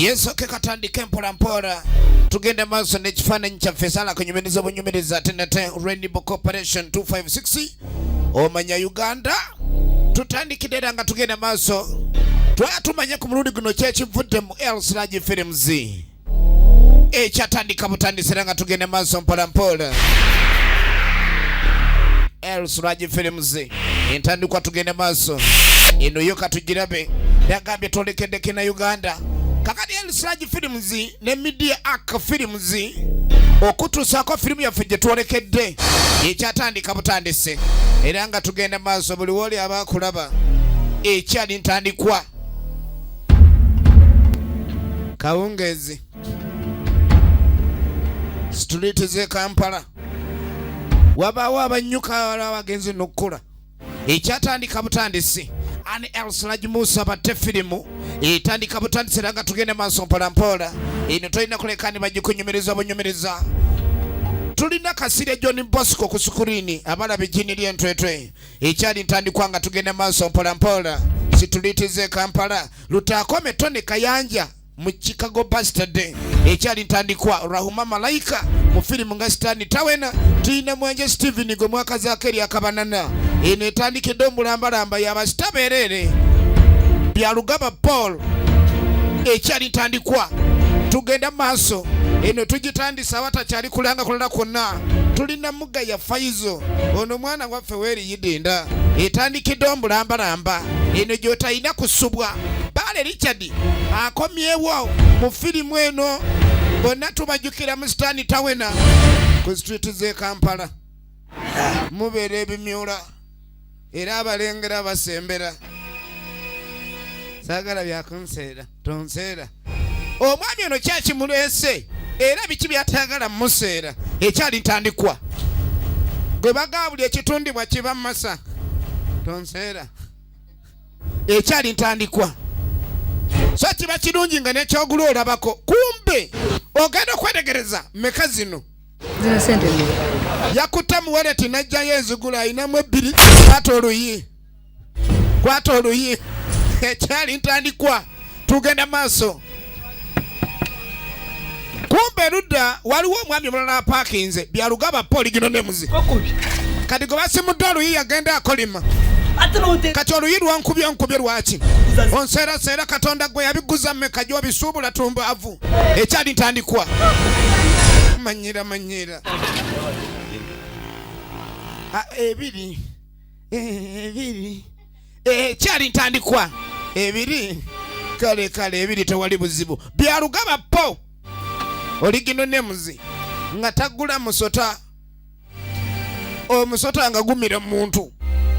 Yesoke katandike mpola mpola, tugende maaso n'ekifaananyi kyaffe. Sala kunyumiriza obunyumiriza ate nate Rainbow Corporation 256 omanya Uganda. Tutandikidde era nga tugenda maaso, twala tumanye ku mulundi guno kyekivudde mu El Siraji Films ekyatandika butandisi era nga tugenda maaso mpola mpola. El Siraji Films entandikwa, tugenda maaso, eno yo katugirabe. Yagambye twolekedde na Uganda kakati. El Siraji Films ne Media Ark Films okutuusaako firimu yaffe gye twolekedde ekyatandika butandise era nga tugenda maaso. Buli wooli aba akulaba, ekyali ntandikwa kawungeezi, street z'e Kampala, wabaawo abanyuka, waliwo abagenzi n'okukola. Ekyatandika butandisi ani Elsilaj Musa batte firimu etandika butandisi era nga tugenda maaso mpola mpola. Eno tolina kuleka ni bagikunyumiriza bunyumiriza. Tulina Kasirye John Bosco ku screen, abalaba ejjini ly'entwetwe. Ekyali ntandikwa nga tugenda maaso mpola mpola. Street z'e Kampala, Lutaakome Tony Kayanja mu Chicago Bastard. Ekyali ntandikwa Rahuma Malaika mu firimu nga Sitani Tawena. Tulina Mwenje Steven gwe mwakazaako eryakabanana. Eno etandikidde omulambalamba yabasita bereere Byalugaba Paul. Ekyali ntandikwa, tugenda maaso, eno tugitandise awatakyali kulanga kulala kwonna. Tulina Mugaya Faizo, ono mwana waffe weeriyidinda. Etandikidde omulambalamba, eno gy'otalina kusubwa. Baale Richard akomyewo mu firimu eno, bonna tubajjukira mu Sitaani Tawena. Ku street z'e Kampala mubeera ebimyula era abalengera basembera. Saagala byakunseera, tonseera. Omwami ono kyakimuleese era biki byatayagala mumuseera? Ekyali ntandikwa gwe bagaa buli ekitundibwa kiba mumasa, tonseera. Ekyali ntandikwa, so kiba kirungi nga nekyogula olabako. Kumbe ogenda okwetegereza meka zino. Zino sente mmeka? Yakutte mu wallet n'ajjayo enzigula, ayinamu ebbiri. Kwata oluyi, kwata oluyi. Ekyali ntandikwa, tugenda maaso. Kumbe ludda waliwo omwami omulala apaakinze Byalugaba Paul gino nemuzi. Kati gwe basimudde oluyi yagenda akolima. Kati oluyi lwankubye nkubye, lwaki onseeraseera? Katonda gwe yabiguza mmeka gyobisuubula tumbaavu? Ekyali ntandikwa, manyira manyira. Ah, ebiri ebiri ekyali ntandikwa ebiri. Kale kale, ebiri tewali buzibu. Byalugaba po oligino nemuzi nga tagula musota, omusota nga gumira muntu.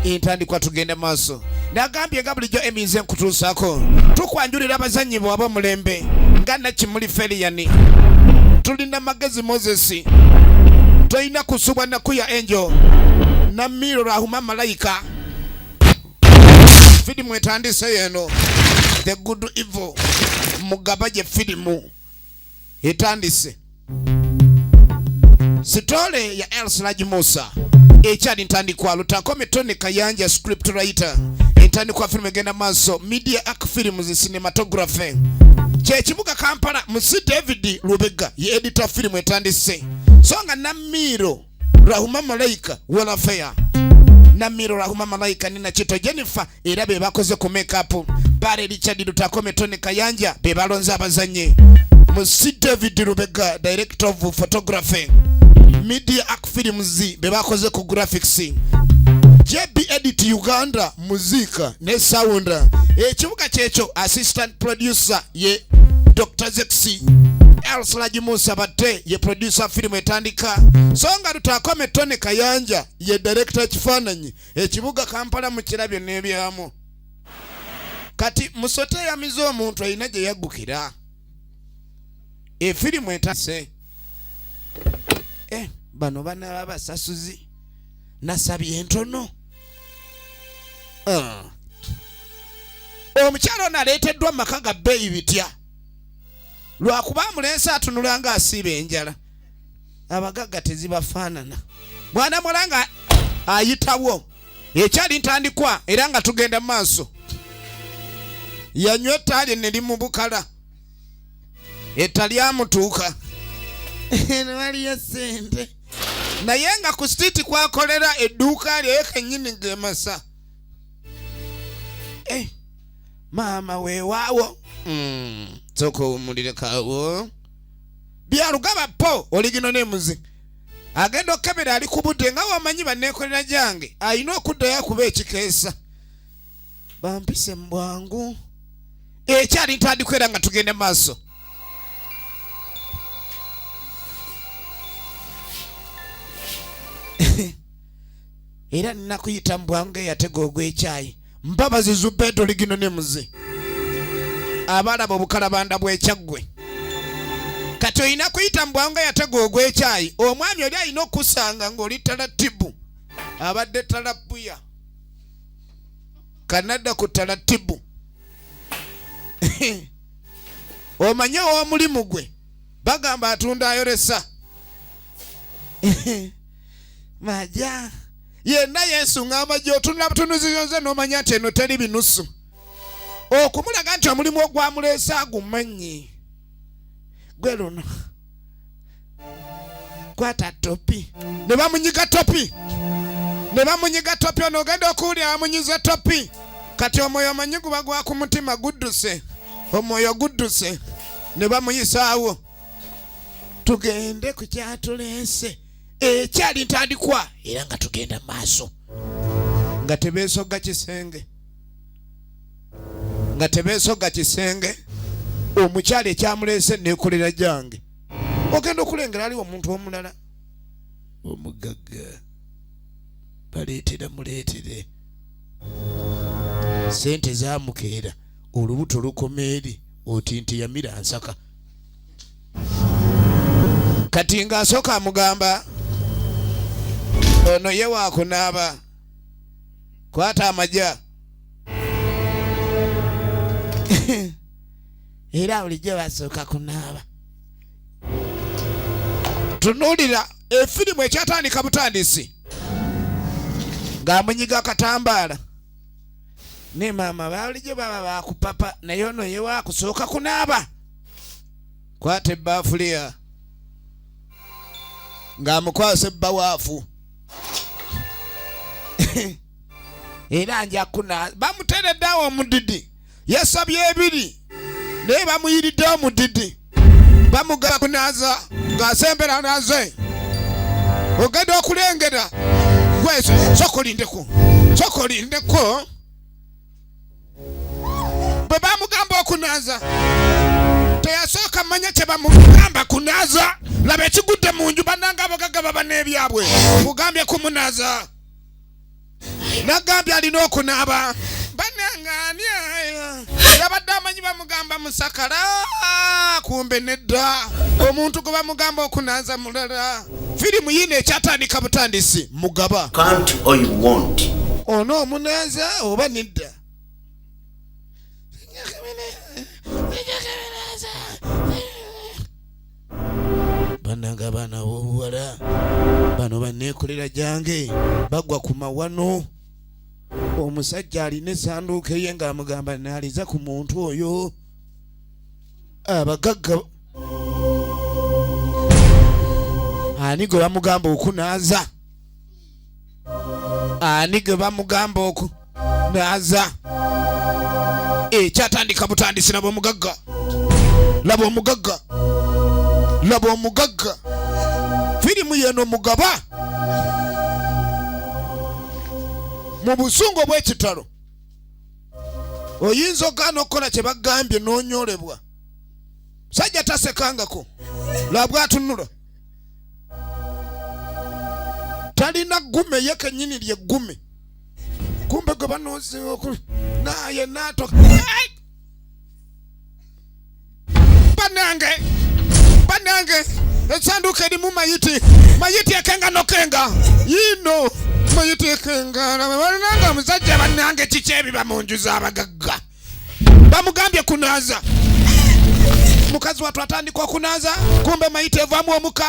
Entandikwa, tugenda maaso. Nagambye nga bulijjo emize nkutuusaako, tukwanjulira abazannyi bwaba omulembe nga Nakimuli Feriyani, tulina Magezi Moses, tolina kusubwa, Nakuya Enjo, Namiro Rahuma Malayika. Firimu etandise yeno, The Good Evil Mugaba, gye firimu etandise. Story ya Elsraj Musa, ekyali ntandikwa. Lutakome Tony Kayanja script writer. Entandikwa firimu egenda maaso. Media Ark Films cinematography. Kyekibuga Kampala, Musi David Lubega ye editor. Firimu etandise, so nga Namiiro Rahuma Malaika welfare, Namiro Rahuma Malaika nina Kito Jennifer era be bakoze ku makeup. Bare Richard Lutakome, Tony Kayanja be balonze abazannyi. Musi David Lubega director of photography. Media Ark Films be bakoze ku graphics. JB Edit Uganda muzika ne sound. Ekibuga kyekyo, assistant producer ye Dr Zexi. Elslaji Musa Batte ye producer. Firimu etandika, so nga Lutakome Tony Kayanja ye director. Ekifaananyi ekibuga Kampala mukirabye n'ebyamu. Kati musote eyamize omuntu alina gye yaggukira. Efirimu etase. Bano banaba basasuzi, nasabye entono. Ah. Omukyalo ono aleeteddwa mu maka ga bbeeyi bitya? Lwakuba amulensi atunula nga asiiba enjala. Abagagga tezibafaanana. Mwana muwala nga ayitawo. Ekyali ntandikwa era nga tugenda mu maaso. Yanywa ettaali ne limubukala. Etta lyamutuuka waliyo sente naye nga ku sitiiti kwakolera edduuka lye kennyini gemasa. Eh, maama weewaawo sooka owummulirekawo. Byalugaba po oligino n'emuzi agenda okukebera ali ku budde nga wamanyi banneekolera gyange alina okuddayo akuba ekikeesa bampise mu bwangu ekyali ntandikwa era nga tugenda maaso. Era nnakuyita mu bwangu eyatega ogw'ekyayi Mbabazi Zubedo ligino ne muze abalaba obukalabanda bw'ekyaggwe. Kati olina kuyita mu bwangu eyatega ogw'ekyayi. Omwami oli alina okukusanga ng'oli talatibu, abadde talabuya kanadda ku talatibu. Omanye ow'omulimu gwe bagamba atunda ayolesa maja yenna yesunga amajja otunula butunuzi yonze n'omanya nti eno teri binusu okumulaga nti omulimu ogwamuleese agumanyi gwe luno kwata topi ne bamunyiga topi ne bamunyiga topi ono ogenda okuwulira bamunyize topi. Kati omwoyo omanyi guba gwa ku mutima gudduse, omwoyo gudduse ne bamuyisaawo. Tugende ku kyatuleese ekyali ntandikwa era nga tugenda mu maaso nga tebeesogga kisenge, nga tebeesogga kisenge. Omukyala ekyamuleese neekolera gyange ogenda okulengera aliwo omuntu omulala omugagga baleetera muleetere sente zamukeera olubuto lukoma eri oti nti yamira nsaka. Kati ng'asooka amugamba ono ye wakunaaba kwata amaja era bulijjo basooka kunaaba. Tunuulira efirimu ekyatandika butandisi ng'amunyiga akatambaala ne maama babulijjo baba bakupapa naye ono ye wakusooka kunaaba kwata ebbaafuliya ng'amukwasa ebbawaafu era nja kuna bamuteredde awo omudidi yasabye ebiri naye bamuyiridde omudidi bamugaba kunaaza ng'asembera naze ogenda okulengera gwe sokolindeko sokolindeko bwe bamugamba okunaaza teyasooka manya kye bamugamba kunaaza. Laba ekigudde mu nju bannanga abagagga baba n'ebyabwe. Mugambye kumunaaza nagambye alina okunaaba banange ani yabadde amanyi bamugamba musakala kumbe nedda omuntu gwe bamugamba okunaaza mulala. Firimu yiino ekyatandika butandisi mugaba Can't or you won't. Ono omunaaza oba nedda? Banange abaana b'obuwala bano banneekolera gyange bagwa ku mawano. Omusajja alina essanduuko ye ng'amugamba naaliza ku muntu oyo. Abagagga ani gwe bamugamba okunaaza? Ani gwe bamugamba okunaaza? Ekyatandika butandisi. Laba omugagga, laba omugagga, laba omugagga. Firimu yeno mugaba mu busungu obw'ekitalo. Oyinza ogaana okukola kye bagambye n'onyolebwa. Sajja tasekangako, labwa atunula talina ggume ye kennyini lye ggume kumbe gwe banoozeewo naye naato. Banange, banange, esanduuko erimu mayiti, mayiti ekenga nokenga yiino mayiti ekenga. Banange omusajja, banange kiki ebiba mu nju z'abagagga? Bamugambye kunaaza. Mukazi wattu atandika okunaaza, kumbe mayiti evaamu omuka.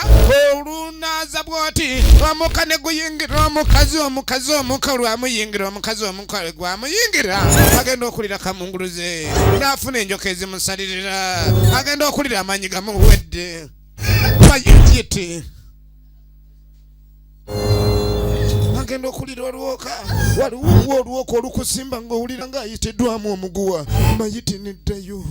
Olunaaza bwoti omuka ne guyingira omukazi, omukazi omuka lwamuyingira omukazi, omuka gwamuyingira, agenda okulira kamunguluze n'afuna enjoka ezimusalirira, agenda okulira amaanyi gamuwedde. Mayiti agenda okulira olwoka, waliwo olwoka olukusimba ng'owulira ng'ayitiddwamu omuguwa. Mayiti neddayo,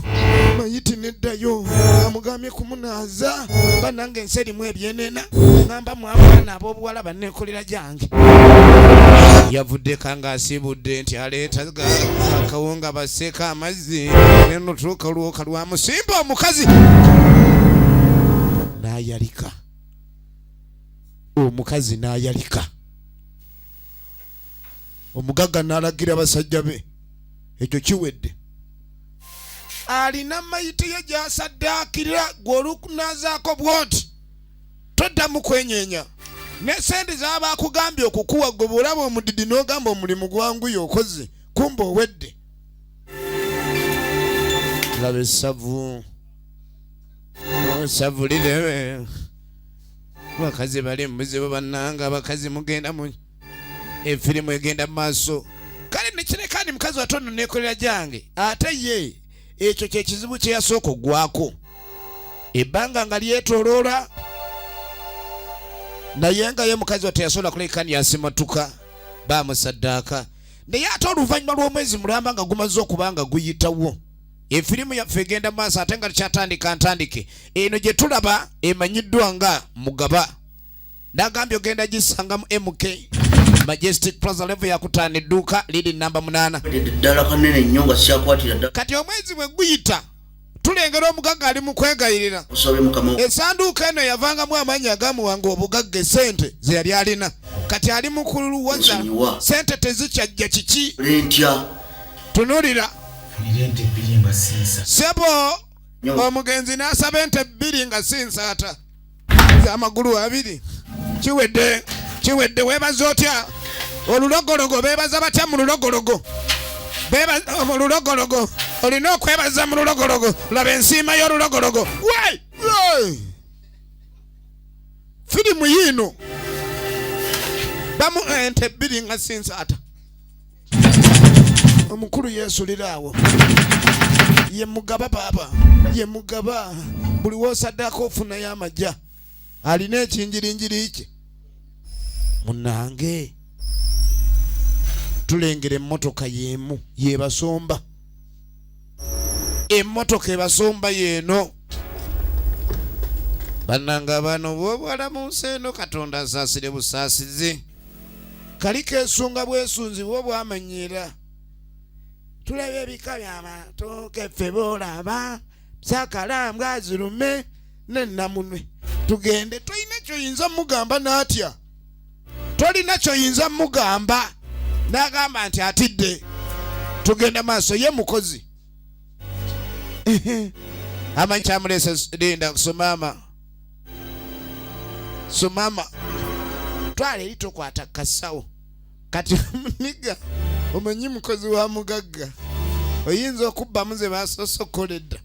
mayiti neddayo, amugambye kumunaaza. Banange ensi erimu ebyenena, ngamba mu abaana ab'obuwala banneekolera gyange. Yavuddeka ng'asiibudde nti aleeta akawunga basseeko amazzi, nenutuuka olwoka lwamusimba omukazi n'ayalika, omukazi n'ayalika. Omugagga n'alagira basajja be, ekyo kiwedde. Alina mayiti ye gy'asaddaakira, gwe olukunaazaako bw'oti toddamu kwenyeenya ne sente z'aba akugambye okukuwa. Gwe bw'olaba omudidi n'ogamba omulimu gwanguye okoze, kumba owedde. Laba essavu, essavu lirebe. Bakazi bali mubuzibu bannanga, abakazi mugenda mu efirimu egenda mu maaso. Kale nekireka ndi mukazi watono nekolera gyange, ate ye ekyo kyekizibu kye yasooka oggwako ebbanga nga lyetoloola, naye nga ye mukazi wa teyasobola kuleka ni yasimatuka bamusaddaaka. Naye ate oluvannyuma lw'omwezi mulamba nga gumaze okuba nga guyitawo, efirimu yaffe egenda maaso ate nga tukyatandika ntandike eno gye tulaba emanyiddwa nga Mugaba. Nagambye ogenda gisanga mu MK Majestic Plaza level yakutaano, edduuka liri namba 8. Ddala kanene nnyo nga sikyakwatira ddala. Kati omwezi bwe guyita, tulengera omugagga ali mu kwegayirira. Osabe Mukama. Esanduuko eno yavangamu amaanyi agamuwanga obugagga, esente ze yali alina. Kati ali mu kuluwoza Nsonyiwa. sente tezikyajja kiki. Ntya. Tunulira. Funira ente bbiri nga sinsa. Sebo. Nyo. Omugenzi n'asaba ente bbiri nga si nsaata z'amagulu abiri. Kiwedde, kiwedde. Weebaza otya olulogologo? Beebaza batya mu lulogologo? Beebaza mu lulogologo, olina okwebaza mu lulogologo. Laba ensiima y'olulogologo. Wai! Wai! Firimu yiino bamu ente bbiri nga si nsaata. Omukulu yeesulira awo, ye mugaba baaba, ye mugaba. Buli w'osaddako ofunayo amagya, alina ekinjirinjiri kye. Munange, tulengera emmotoka y'emu yebasomba, emmotoka ebasomba yeeno. Bannange, abaana obwobwala mu nsi eno, Katonda asaasire busaasizi. Kali kesunga bwesunzi bwo bwamanyiira. Tulaba ebika by'amatooke ffe boolaba sakalambwa zirume nenamunwe tugende. Tolina kyoyinza mugamba n'atya, tolina kyoyinza mugamba n'agamba nti atidde. Tugenda maaso, ye mukozi amanyi kyamuleese. Linda, sumama, sumama, twala eri, tokwata kasawo. Kati muniga omanyi mukozi wa mugagga, oyinza okubbamu ze basoose okukola edda.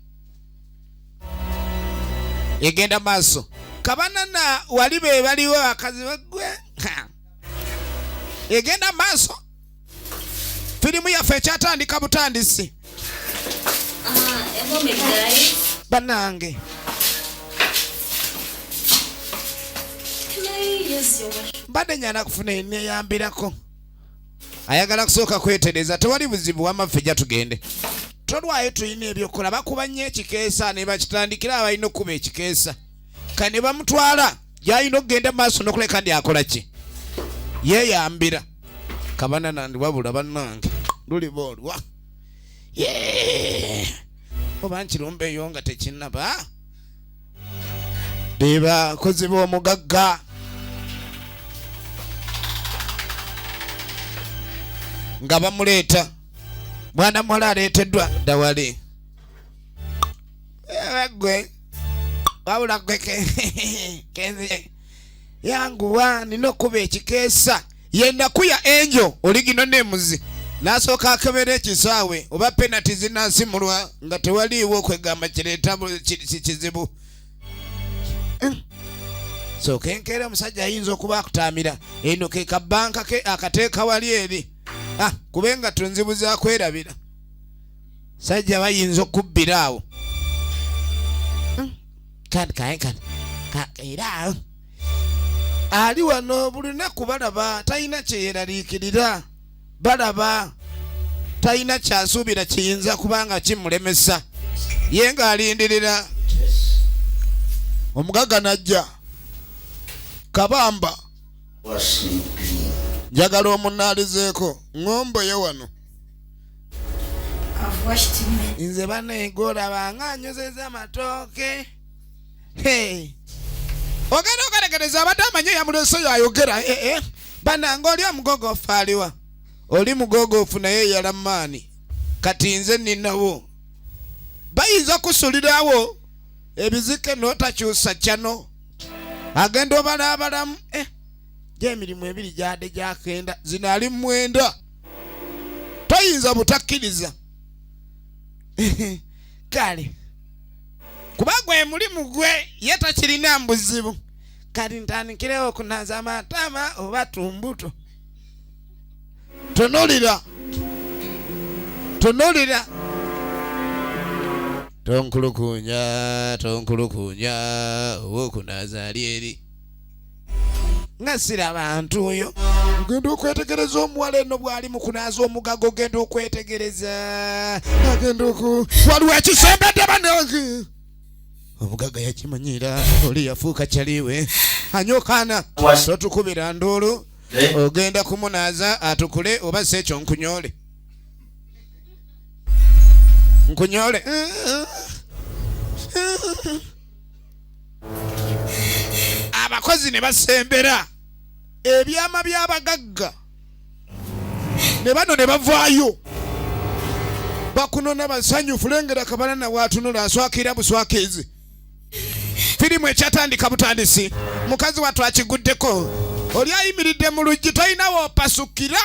Egenda maaso, kabanana wali be baliwo bakazi bagwe. Egenda maaso, firimu yaffe ekyatandika butandisi. A moment, guys. Banange. Can I use your washroom? Mbadde nyana kufuna eneyambirako, ayagala kusooka kwetereza. Tewali buzibu, wamaffe ja tugende, tolwayo, tulina ebyokukola. Bakuba nnyo ekikeesa ne bakitandikira abalina okukuba ekikeesa ka ne bamutwala gyalina okugenda mu maaso n'okuleka ndi akola ki, yeeyambira kabana nandi. Wabula bannange, luliba olwa Yee! Oba nkirumbeeyo nga tekinnaba. Bebakozi b'omugagga nga bamuleeta. Mwana muwala aleeteddwa dawali gwe, wabula gwe kenzi yanguwa, nina okuba ekikeesa. Yenaku ya Enjo oligino nemuzi. N'asooka akebera ekisaawe oba penati zinaasimulwa nga tewaliiwo kwegamba kireeta kizibu. Sooka enkeera omusajja ayinza okuba akutaamira eno ke kabanka ke akateeka wali eri. Ah, kube nga tunzibu za kwerabira. Sajja bayinza okubbira awo. Kati kaye kati era ali wano buli lunaku balaba talina kyeyeraliikirira, balaba talina kyasuubira kiyinza kuba nga kimulemesa, ye ng'alindirira omugagga n'ajja. Kabamba, njagala omunaalizeeko ŋŋombo ye wano. Nze banegolaba nga anyozeza amatooke. Ogenda okalekereza abadde amanyi eyamulese yayogera. Banange oli omugogofu aliwa? Oli mugogofu naye yala maani. Kati nze ninawo bayinza kusulirawo ebizike n'otakyusa kyano agenda obala abalamu. Gy'emirimu ebiri gyade gyakenda zino ali 9, toyinza butakkiriza. Kale kuba gwe mulimu gwe ye takirina mbuzibu. Kati ntandikirewo okunaza amatama oba tumbuto. Tunulira, tunulira, tonkulukunya, tonkulukunya owokunaza ali eri nga siraba ntuuyo. Ogenda okwetegereza omuwala eno bw'ali mu kunaaza omugago, ogenda okwetegereza agenda oku waliwo ekisembedde. Banange, omugagga yakimanyira, oli yafuuka kyaliwe anyokaana. Totukubira nduulu, ogenda kumunaaza atukule oba si ekyo nkunyole, nkunyole. Abakozi ne basembera ebyama by'abagagga ne bano ne bavaayo bakunona basanyufu. Lengera kabalana waatunula aswakira buswakizi. Firimu ekyatandika butandisi, mukazi wattu akiguddeko. Oli ayimiridde mu luggi, tolina woopasukira.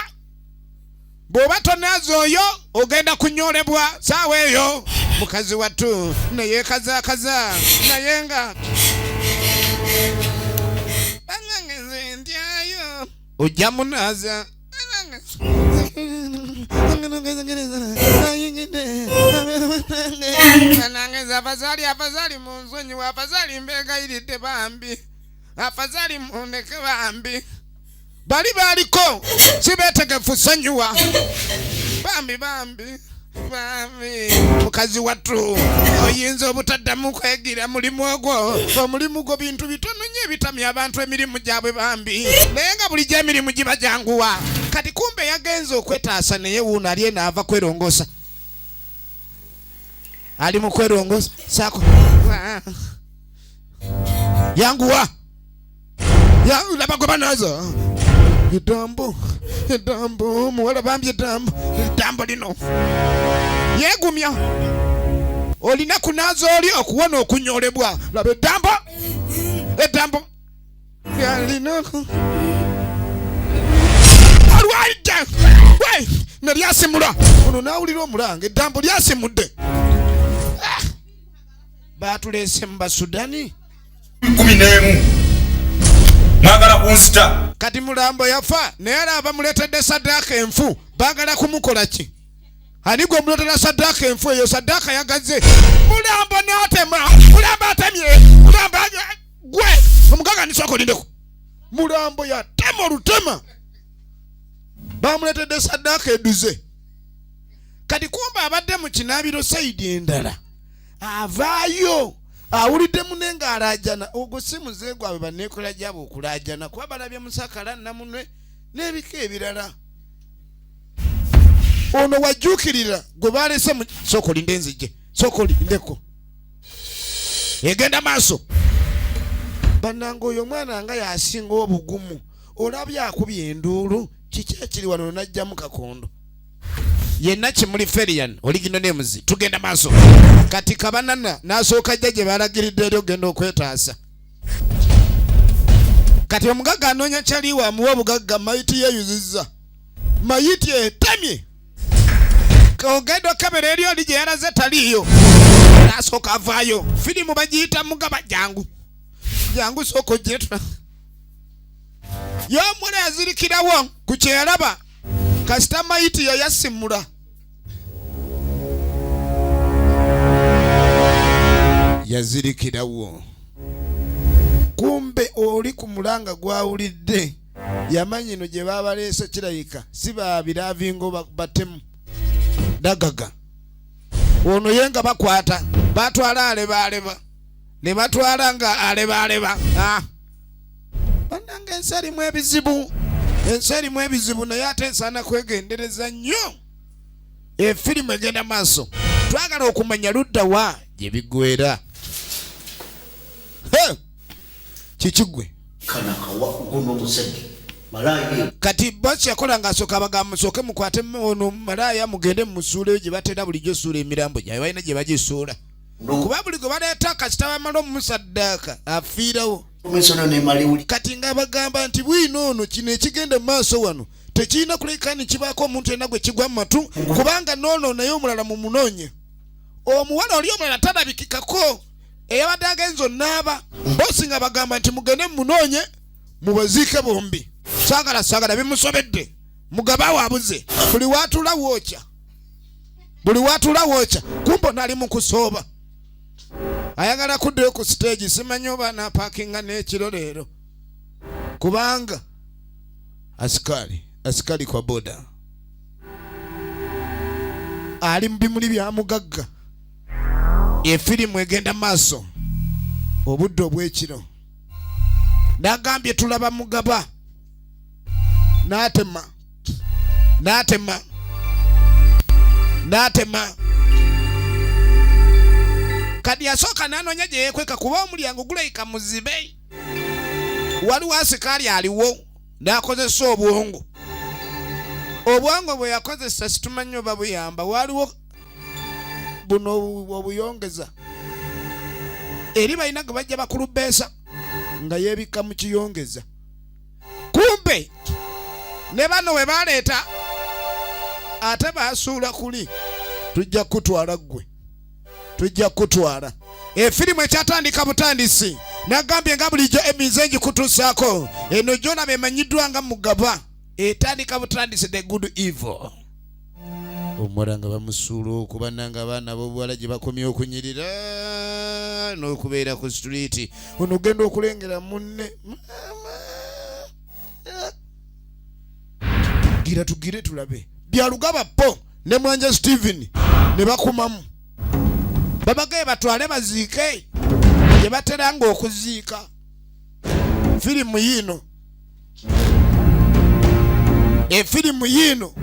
Bw'oba tonaaza oyo ogenda kunyolebwa saawa eyo. Mukazi wattu neyeekazaakaza naye nga banange nze ndyayo ojja munaaza. Banange nze afazaali, afazaali munsonyiwe, afazaali mbeegayiridde bambi, afazaali mundeke bambi. Bali baliko si beetegefu sonyiwa bambi, bambi, bambi. Mukazi wattu oyinza obutaddamu kwegira mulimu ogwo. Omulimu gwo bintu bitono nnyo ebitamya abantu emirimu gyabwe bambi, naye nga bulijjo emirimu giba gyanguwa. Kati kumbe yagenze okwetaasa naye wuuno ali eno ava kwerongoosa, ali mu kwerongoosa saako yanguwa laba gwe banaaza edambo, edambo omuwala bambi, edambo, edambo lino yeegumya. Olina kunaaza oli okuwona okunyolebwa. Laba edambo, edambo lyalina alwalidde ne lyasimula ono n'awulira omulanga edambo lyasimudde. Baatuleese mu Basudani. 11 mwagala kunzita. Kati mulambo yafa naye alaba bamuleetedde saddaaka enfu, baagala kumukola ki? Ani gwe omuleetera saddaaka enfu? Eyo saddaaka yagaze. Mulambo n'atema, mulambo atemye, mulambo gwe omugaga nisooka olindeko. Mulambo yatema olutema, bamuleetedde saddaaka eduze. Kati kumbe abadde mu kinaabiro sayidi endala, avaayo awulidde mune ng'alaajana. Ogwo si muze gwabwe banneekola gyabwe okulaajana, kuba balabye musakala namunwe n'ebika ebirala. Ono wajjuukirira gwe balese mu sooka olinde nzije, sooka olindeko egenda maaso. Bannange, oyo omwana nga yasinga obugumu, olabye akubye enduulu. Kiki ekiri wano? Najjamu kakondo yenna kimuli ferian oligino nemuzi. Tugenda maaso. Kati kabanana n'asooka ajja gye balagiridde eri ogenda okwetaasa. Kati omugagga anoonya kyaliwo amuwa obugagga. Mayiti yeyuzizza, mayiti etemye. Ogenda okebera eri oli gye yalaze taliiyo, nasooka avaayo. Firimu bagiyita Mugaba. Jangu, jangu, sooka ojje. Yomuwala yazirikirawo ku kyeyalaba. Kasita mayiti yayasimula, yazirikirawo. Kumbe oli ku mulanga gwawulidde, yamanyi ino gye babaleese kirabika si babiravingo batemu dagaga. Ono ye nga bakwata batwala alebaleba ne batwala nga alebaleba. Ah. Bannange, ensi erimu ebizibu, ensi erimu ebizibu, naye ate ensaana kwegendereza nnyo. Efirimu egenda maaso, twagala okumanya ludda wa gye biggwera. He! Kiki gwe? Kana kawa guno omusajja malaaya. Kati bosi yakola ng'asooka abagamba, musooke mukwate ono malaaya, mugende mumusuuleyo gye batera bulijjo suula emirambo gyabwe. Balina gye bagisuula, kuba buli gwe baleeta kasita bamala omusaddaaka afiirawo. Omusono ne maliwuli. Kati nga bagamba nti bwino ono kino ekigenda mu maaso wano tekirina kuleka ni kibaako omuntu yenna gwe kigwa mu matu, kubanga noono naye omulala mumunoonye. Omuwala oli omulala talabikikako, eyabadde agenza onaaba. Bosi nga bagamba nti mugende mumunoonye, mubaziike bombi. Saagala, saagala, bimusobedde. Mugaba waabuze, buli waatula wookya, buli waatula wookya. Kumbe nali mu kusooba, ayagala kuddayo ku stage. Simanyi oba napaakinga n'ekiro leero, kubanga asikali asikali kwa boda ali mu bimuli bya mugagga. Efirimu egenda maaso obudde obw'ekiro. Nagambye tulaba Mugaba n'atema, n'atema, n'atema. Kati yasooka n'anoonya gye yeekweka, kuba omulyango gulayika muzibe, waliwo asikaali aliwo. N'akozesa obwongo. Obwongo bwe yakozesa situmanyi oba buyamba. Waliwo buno obuyongeza eri balina gwe bajja bakulubeesa nga yeebikka mu kiyongeza. Kumbe ne bano we baleeta ate basuula kuli, tujja kutwala ggwe, tujja kutwala. Efirimu ekyatandika butandisi. Nagambye nga bulijjo emize ngikutuusaako. Eno gyolaba emanyiddwa nga Mugaba, etandika butandisi, The Good Evil. Omuwala nga bamusuula okuba nanga abaana b'obuwala gye bakomye okunyirira n'okubeera ku street. Ono ogenda okulengera munne. Maama, gira tugire tulabe Byalugaba po ne Mwanja Steven ne bakumamu, babagaye batwale baziike gye bateranga okuziika. Firimu yiino, efirimu yiino.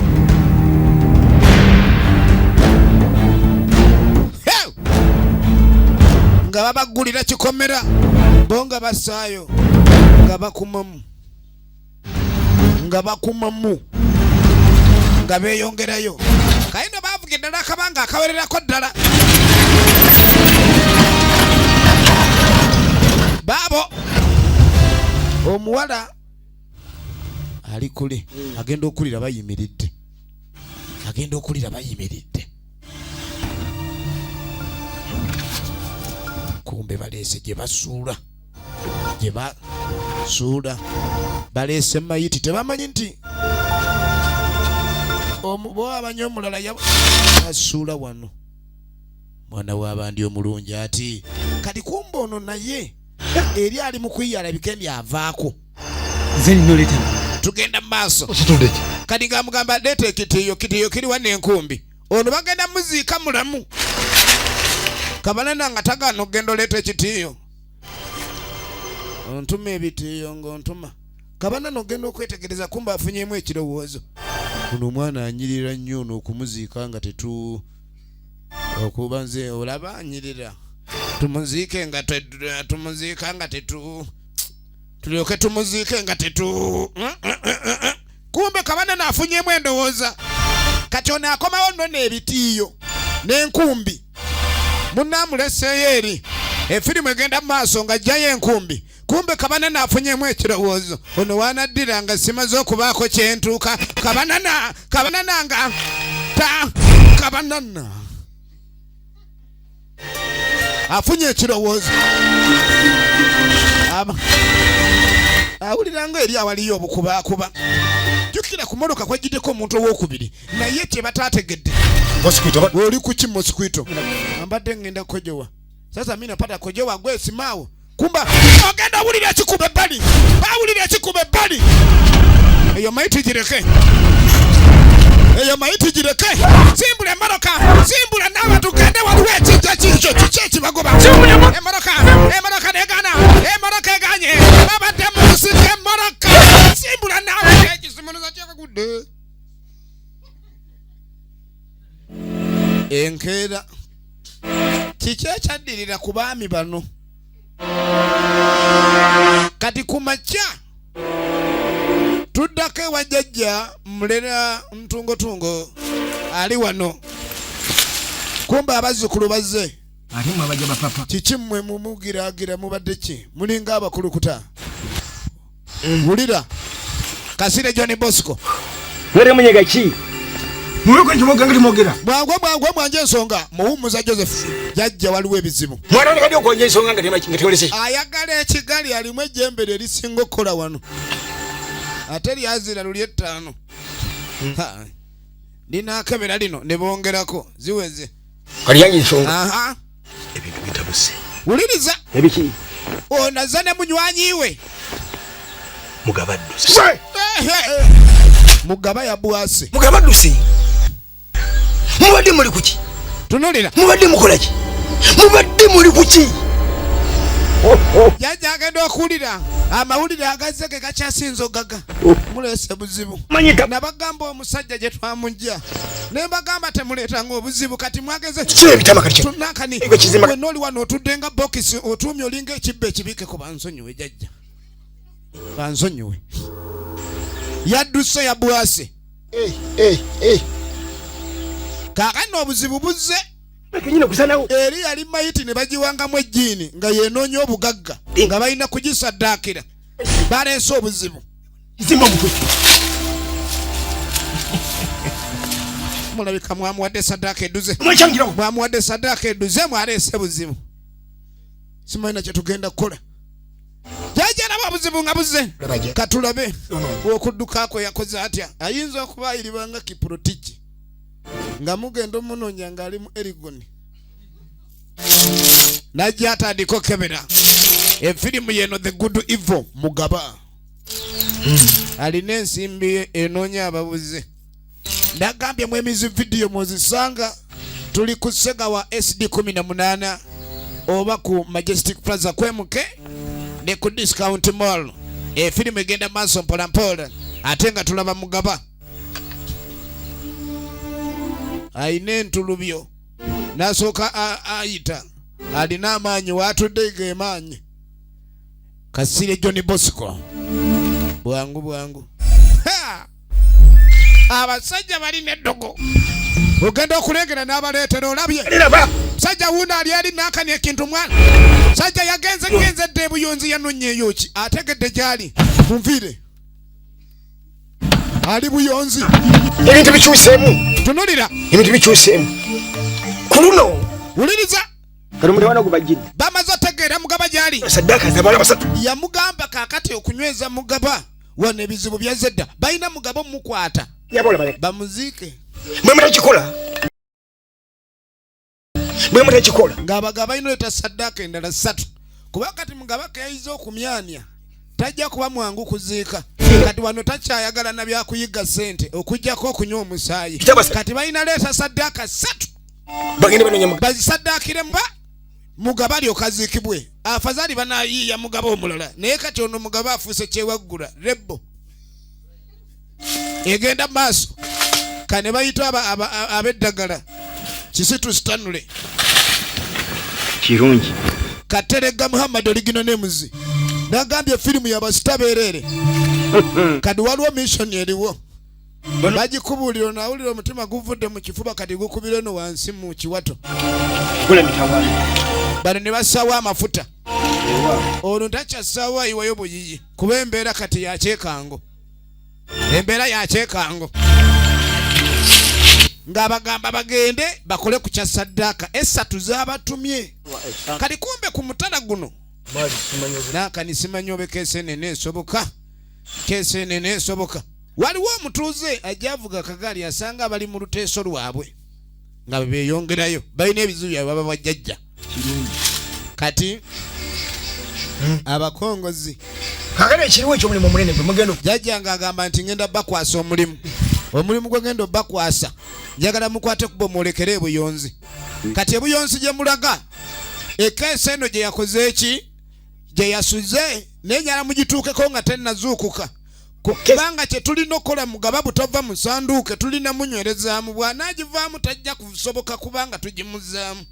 Hey! Nga babaggulira kikomera, bo nga bassaayo, nga bakumamu, nga bakumamu, nga beeyongerayo. Kaye no baavuga eddala akabanga akawererako ddala. Baabo omuwala ali kule, agenda okulira bayimiridde, agenda okulira bayimiridde. Kumbe baleese gye basuula, gye basuula baleese mayiti. Tebamanyi nti bo amanyi omulala basuula wano mwana w'abandi omulungi ati. Kati kumbe ono naye eri ali mu kwiyala bikendi avaako. Nze nina oleeta. Tugenda mu maaso. Okitudde ki? Kati ng'amugamba, leeta ekitiiyo. Kitiiyo kiriwa n'enkumbi? Ono bagenda muziika mulamu. Kabanana nga tagaana okugenda oleeta ekitiiyo. Ontuma ebitiiyo ng'ontuma kabanana. Ogenda okwetegereza, kumba afunyemu ekirowoozo. Ono omwana anyirira nnyo, ono okumuziika nga tetu okuba nze olaba anyirira, tumuziike nga tumuziika nga tetu tulyoke tumuziike nga tetu. Kumbe kabanana afunyemu endowooza. Kati ono akomawo nno n'ebitiiyo n'enkumbi, munaamuleseeyo eri. Efirimu egenda mu maaso nga ajjayo enkumbi. Kumbe kabanana afunyemu ekirowoozo, ono wanaddira nga simaze okubaako kyentuuka. Kabanana, kabanana nga ta Kabanana afunye ekirowoozo, awulira nga eri awaliyo obukubaakuba. Jjukira ku motoka kwejjiddeko omuntu owokubiri, naye kye bataategedde. Oli kuki mosquito? Ambadde ngenda kukojowa. Sasa mi napata kojowa gwe simaawo. Kumba ogenda wulira ekikuba ebbali, bawulira ekikuba ebbali. Eyo mayiti gireke, eyo mayiti gireke. Simbula emmotoka, simbula naawe tugende. Waliwo ekijja kikyo. Kiki ekibagoba? Emmotoka, emmotoka negana, emmotoka eganye. Babadde mu nsiko. Emmotoka simbula naawe. Ekisumuluzo kyakagudde enkeera. Kiki ekyaddirira ku baami bano? Kati ku makya tuddako ewa jjajja Mulera Ntungotungo ali wano. Kumba abazzukulu bazze. Ate mwe abajja bapapa. Kiki mmwe mumugiraagira? Mubadde ki? Mulinga abakulukuta. Wulira Kasire John Bosco. Mwere munyega ki? Muloko nti nga timwogera. Bwangu bwangu mwanje ensonga. Muwummuza Joseph jajja, waliwo ebizibu. Mwana kadi okwonja ensonga nga nga teolese. Ayagala ekigali alimu ejjembe lye lisinga okukola wano, ate lyazira luli ettaano. Ha, linaakebera lino ne bongerako ziweze. Kali yange ensonga. Aha. Ebintu bitabuse. Wuliriza. Ebiki? Ono azza ne munywanyi we. Mugaba adduse. Mugaba yabwase. Mugaba adduse. Mubadde muli kuki? Tunulira. Mubadde mukola ki? Mubadde muli kuki? Jajja agenda okuwulira amawulire agazze ge gakyasinza ogaga muleese buzibu. Manyika. Nabagamba omusajja gye twamujja ne mbagamba temuleetanga obuzibu. Kati mwageze. Kiki ebitama kati? Tunakani. Ego kizima. Wenna oli wano otudde nga bokisi otuumye, olinga ekibba ekibiikeko. Bansonyiwe jajja, bansonyiwe. Yadduse, yabwase. Eh eh eh. Kaakano obuzibu buzze. Kenyina kusanawo. Eri yali mayiti ne bagiwangamu ejjiini nga yenoonya obugagga, nga balina kugisaddaakira. Baleese obuzibu. Zimba omutwe. Mulabika mwamuwadde saddaaka eduze. Mwekyangirawo. Mwamuwadde saddaaka eduze, mwaleese buzibu. Simanyi na kyetugenda kukola. Jajja nabo obuzibu nga buzze. Katulabe okudduka kwe yakoze atya. Ayinza okuba ayiribanga Kiprotiki nga mugenda omunoonya ng'ali mu Erigoni. Najja atandika okebera efirimu yeno The Good Evil. Mugaba alina ensimbi enoonya ababuze. Nagambye mu emizi vidiyo mwozisanga. Tuli ku Segawa SD 18 oba ku Majestic Plaza kwemuke ne ku Discount Mall. Efirimu egenda maaso mpolampola, ate nga tulaba Mugaba ayina entulubyo. Nasooka ayita alina amaanyi waatudde gemaanyi. Kasire John Bosco, bwangu bwangu. Ha! Abasajja balina eddogo, ogenda okulengera n'abaleetera. Olabye musajja wuuno ali ali naakani ekintu. Mwana sajja yagenze genze dda ebuyonzi, yanonyeeyo ki? Ategedde gyali. Munviire, ali buyonzi. Ebintu bikyuseemu. Tunulira. Ebintu bikyuseemu ku luno. Wuliriza. Kati omutawana gubajjidde. Bamaze otegeera Mugaba gyali. Saddaaka zabala basatu. Yamugamba kaakati okunyweza Mugaba wano ebizibu byazze dda, balina Mugaba omukwata. Yabola baleka. Bamuziike. Bwe mutakikola, bwe mutakikola. Ng'abagaba balina oleta saddaaka endala ssatu, kuba kati Mugaba keyayiza okumyamya tajja kuba mwangu kuziika. Kati wano takyayagala na byakuyiga ssente okugjako okunywa omusaayi. Kati balina leeta saddaaka ssatu. Bagende banonya bazisaddaakire mba Mugaba alyoka aziikibwe. Afazaali banayiiya Mugaba omulala, naye kati ono Mugaba afuuse kyewaggula. Rebbo egenda mu maaso. Kane bayita ab'eddagala Kisitu Stanley. Kirungi. Kateregga Muhammad Oligino Nemuzi. Nagambye firimu yabasita beerere. Kati waliwo mission eriwo bagikubuulira, onawulira omutima guvudde mu kifuba, kati gukubira eno wansi mu kiwato. Gula mitawaana. Bano ne bassaawo amafuta. Ono takyassaawo, ayiwayo buyiyi kuba embeera kati yakyekango, embeera yakyekango. Ng'abagamba bagende bakole ku kya saddaaka esatu z'abatumye. Kati kumbe ku mutala guno naakani simanyi oba keesi eno eneesoboka, keesi eno eneesoboka. Waliwo omutuuze ajja avuga akagaali asanga abali mu luteeso lwabwe nga beyongerayo, balina ebizibu byabwe baba bajjajja. Kati abakongozi Kakati ekiriwo ekyomulimu omunene gwe mugenda jjajja ng'agamba nti ngenda bakwasa omulimu, omulimu gwe ngenda obakwasa njagala mukwate kubo mwolekere ebuyonzi. Kati ebuyonzi gye mulaga ekeesa eno gye yakoze eki gye yasuze, naye njala mugituukeko nga tennazuukuka, kubanga kye tulina okukola mugaba butava mu sanduuke tulina munywerezaamu, bw'anaagivaamu tajja kusoboka kubanga tugimuzaamu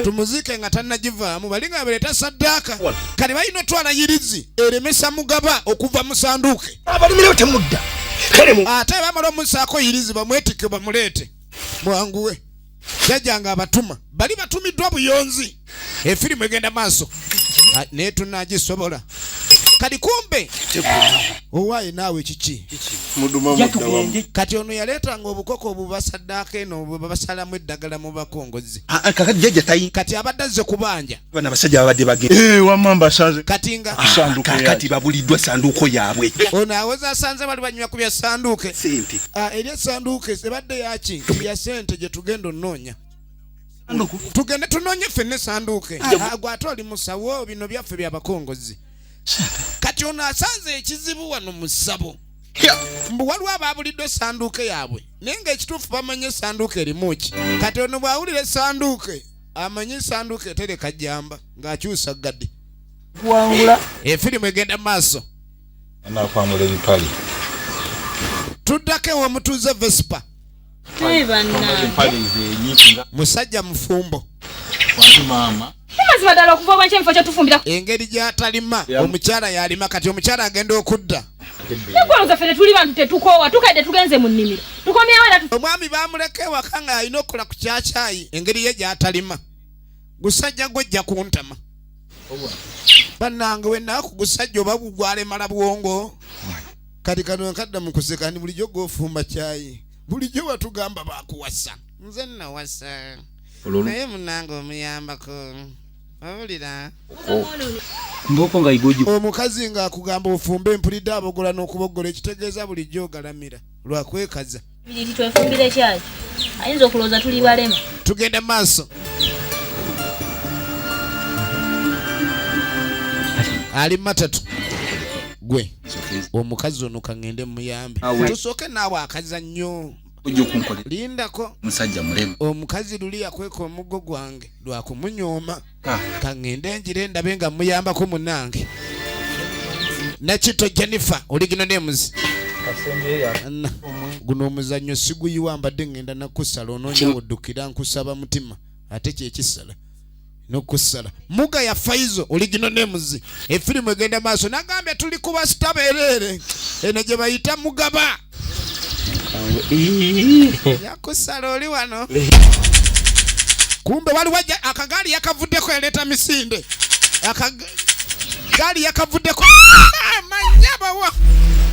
tumuziike nga tannagivaamu. Bali nga baleeta saddaaka, kati balina otwala yirizi eremesa mugaba okuva mu sanduuke. Abalimirewo temudda kale mu Ate bamala omusaako yirizi bamwetikke bamuleete mwanguwe. Jjajja nga abatuma bali batumiddwa buyonzi, efirimu egenda maaso. Ah, naye tunagisobola. Kati kumbe owaaye naawe kiki? Kati ono yaleetanga obukoko obubasaddaaka eno bwe babasalamu eddagala mu bakongozi. Ah, ah, kakati jjajja tayi Kati abadde azze kubanja. Bano abasajja babadde bagenda. Eh, wamma mbasanze. Kati nga Sanduuko kakati babuliddwa sanduuko yaabwe. Ono awoza asanze bali banywa ku bya sanduuke. Sente. Ah, eri esanduuke ebadde yaki ya sente gye tugenda onoonya, tugende tunoonye ffenna esanduuke. Ah, gwe ate oli musawo, bino byaffe byabakongozi. Kati ono asanze ekizibu wano mu ssabo, mbu waliwo abaabuliddwa esanduuke yaabwe, naye ng'ekituufu bamanyi esanduuke erimu ki. Kati ono bw'awulira esanduuke amanyi esanduuke etereka jjamba ng'akyusa gadde. Kuwangula. Efirimu egenda mu maaso. Nakwambula ebipale. Tuddako ew'omutuuze Vespa. Naye bannange. Empale zenyingi nga Musajja mufumbo. Wangi maama. Mazima ddala okuva obwenkya ebifo kyetufumbira. Engeri gy'atalima, omukyala y'alima. Kati omukyala agenda okudda. Nekwolowooza ffe tetuli bantu, tetukoowa, tukadde tugenze mu nnimiro tukomyewo era Omwami bamuleka ewaka nga alina okukola ku kyakyayi. Engeri ye gy'atalima, gusajja gwejja kuntama bannange wenaaku gusajja oba gwalemala bwongo. Kati kano nkadda mu kuseka ndi bulijjo gwofumba kyayi, bulijjo batugamba bakuwasa, nze nawasa, naye munange omuyambako owulira. Mboko nga igoji. Omukazi ng'akugamba ofumbe, empulidde abogola n'okubogola, ekitegeeza bulijjo ogalamira lwakwekaza. Biri twefumbire kyaki, ayinza okulowooza tuli balema. Tugenda mu maaso, ali matatu gwe omukazi ono kaŋŋende muyambe, tusooke naawe akazannyo. Ojja okunkolera. Lindako. Musajja mulema. Omukazi luli yakweka omuggo gwange lwakumunyooma. Ah. Kaŋŋende njire ndabe nga muyambako munange. Nakito Jennifer oligino nemuzi. Guno omuzannyo siguyiwa, mbadde ŋŋenda nakusala onoonya woddukira, nkusaba mutima ate kyekisala nokusala muga ya Faizo oligino nemuzi. Efirimu egenda maaso, nagambye tuli ku basita bereere, eno gye bayita mugaba yakusala oli wano. Kumbe waliwo akagaali yakavuddeko yaleeta misinde, akagaali yakavuddeko amanyabawa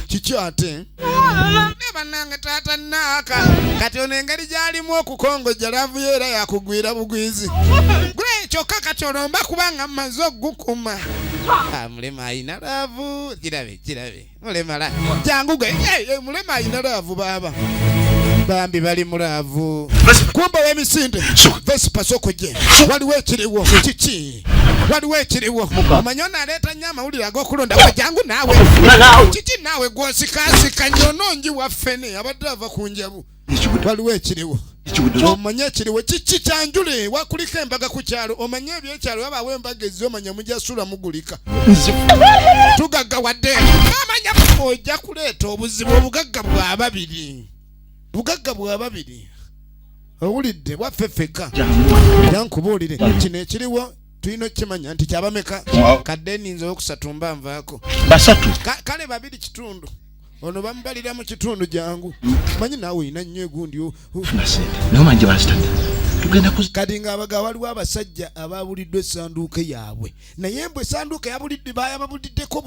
kiki ate ne bannange taata naaka. Kati ono engeri gy'alimu okukongojja love yo era yakugwira bugwizi gule kyokka. Kati olomba kubanga mmaze okugukuma. Ah, mulema ayina love, kirabe kirabe mulemala jangu gwe. Eh, eh, mulema ayina love, baaba bambi bali mu love. Kumbe w'emisinde Vespa sokojje, waliwo ekiriwo kiki? Waliwo ekiriwo, omanyi ono aleeta nnyo amawulire ag'okulonda. Gwe jangu naawe, kiki naawe gwosikasika nyono waffe ne abadde ava ku njabu. Waliwo ekiriwo, omanye ekiriwo kiki? Kyanjule wakuliko embaga ku kyalo, omanye ebyekyalo wabaawo embaga ezzi, omanya mujasula mugulika tugaggawadde, amanya ojja kuleeta obuzibu. Obugagga bwa babiri, bugagga bwa babiri, owulidde bwaffe ffekka. Jankubuulire kino ekiriwo, tulina okukimanya nti kyabameka kadde ninza owokusatu mba nvaako. Basatu. Kale babiri kitundu, ono bamubalira mu kitundu. Jangu manyi naawe olina nnyo egundi Funa sente naye omanyi gye bazitadde, tugenda ku Kati ng'abaga waliwo abasajja ababuliddwa essanduuke yaabwe, naye mbwe essanduuke yabulidde bayababuliddeko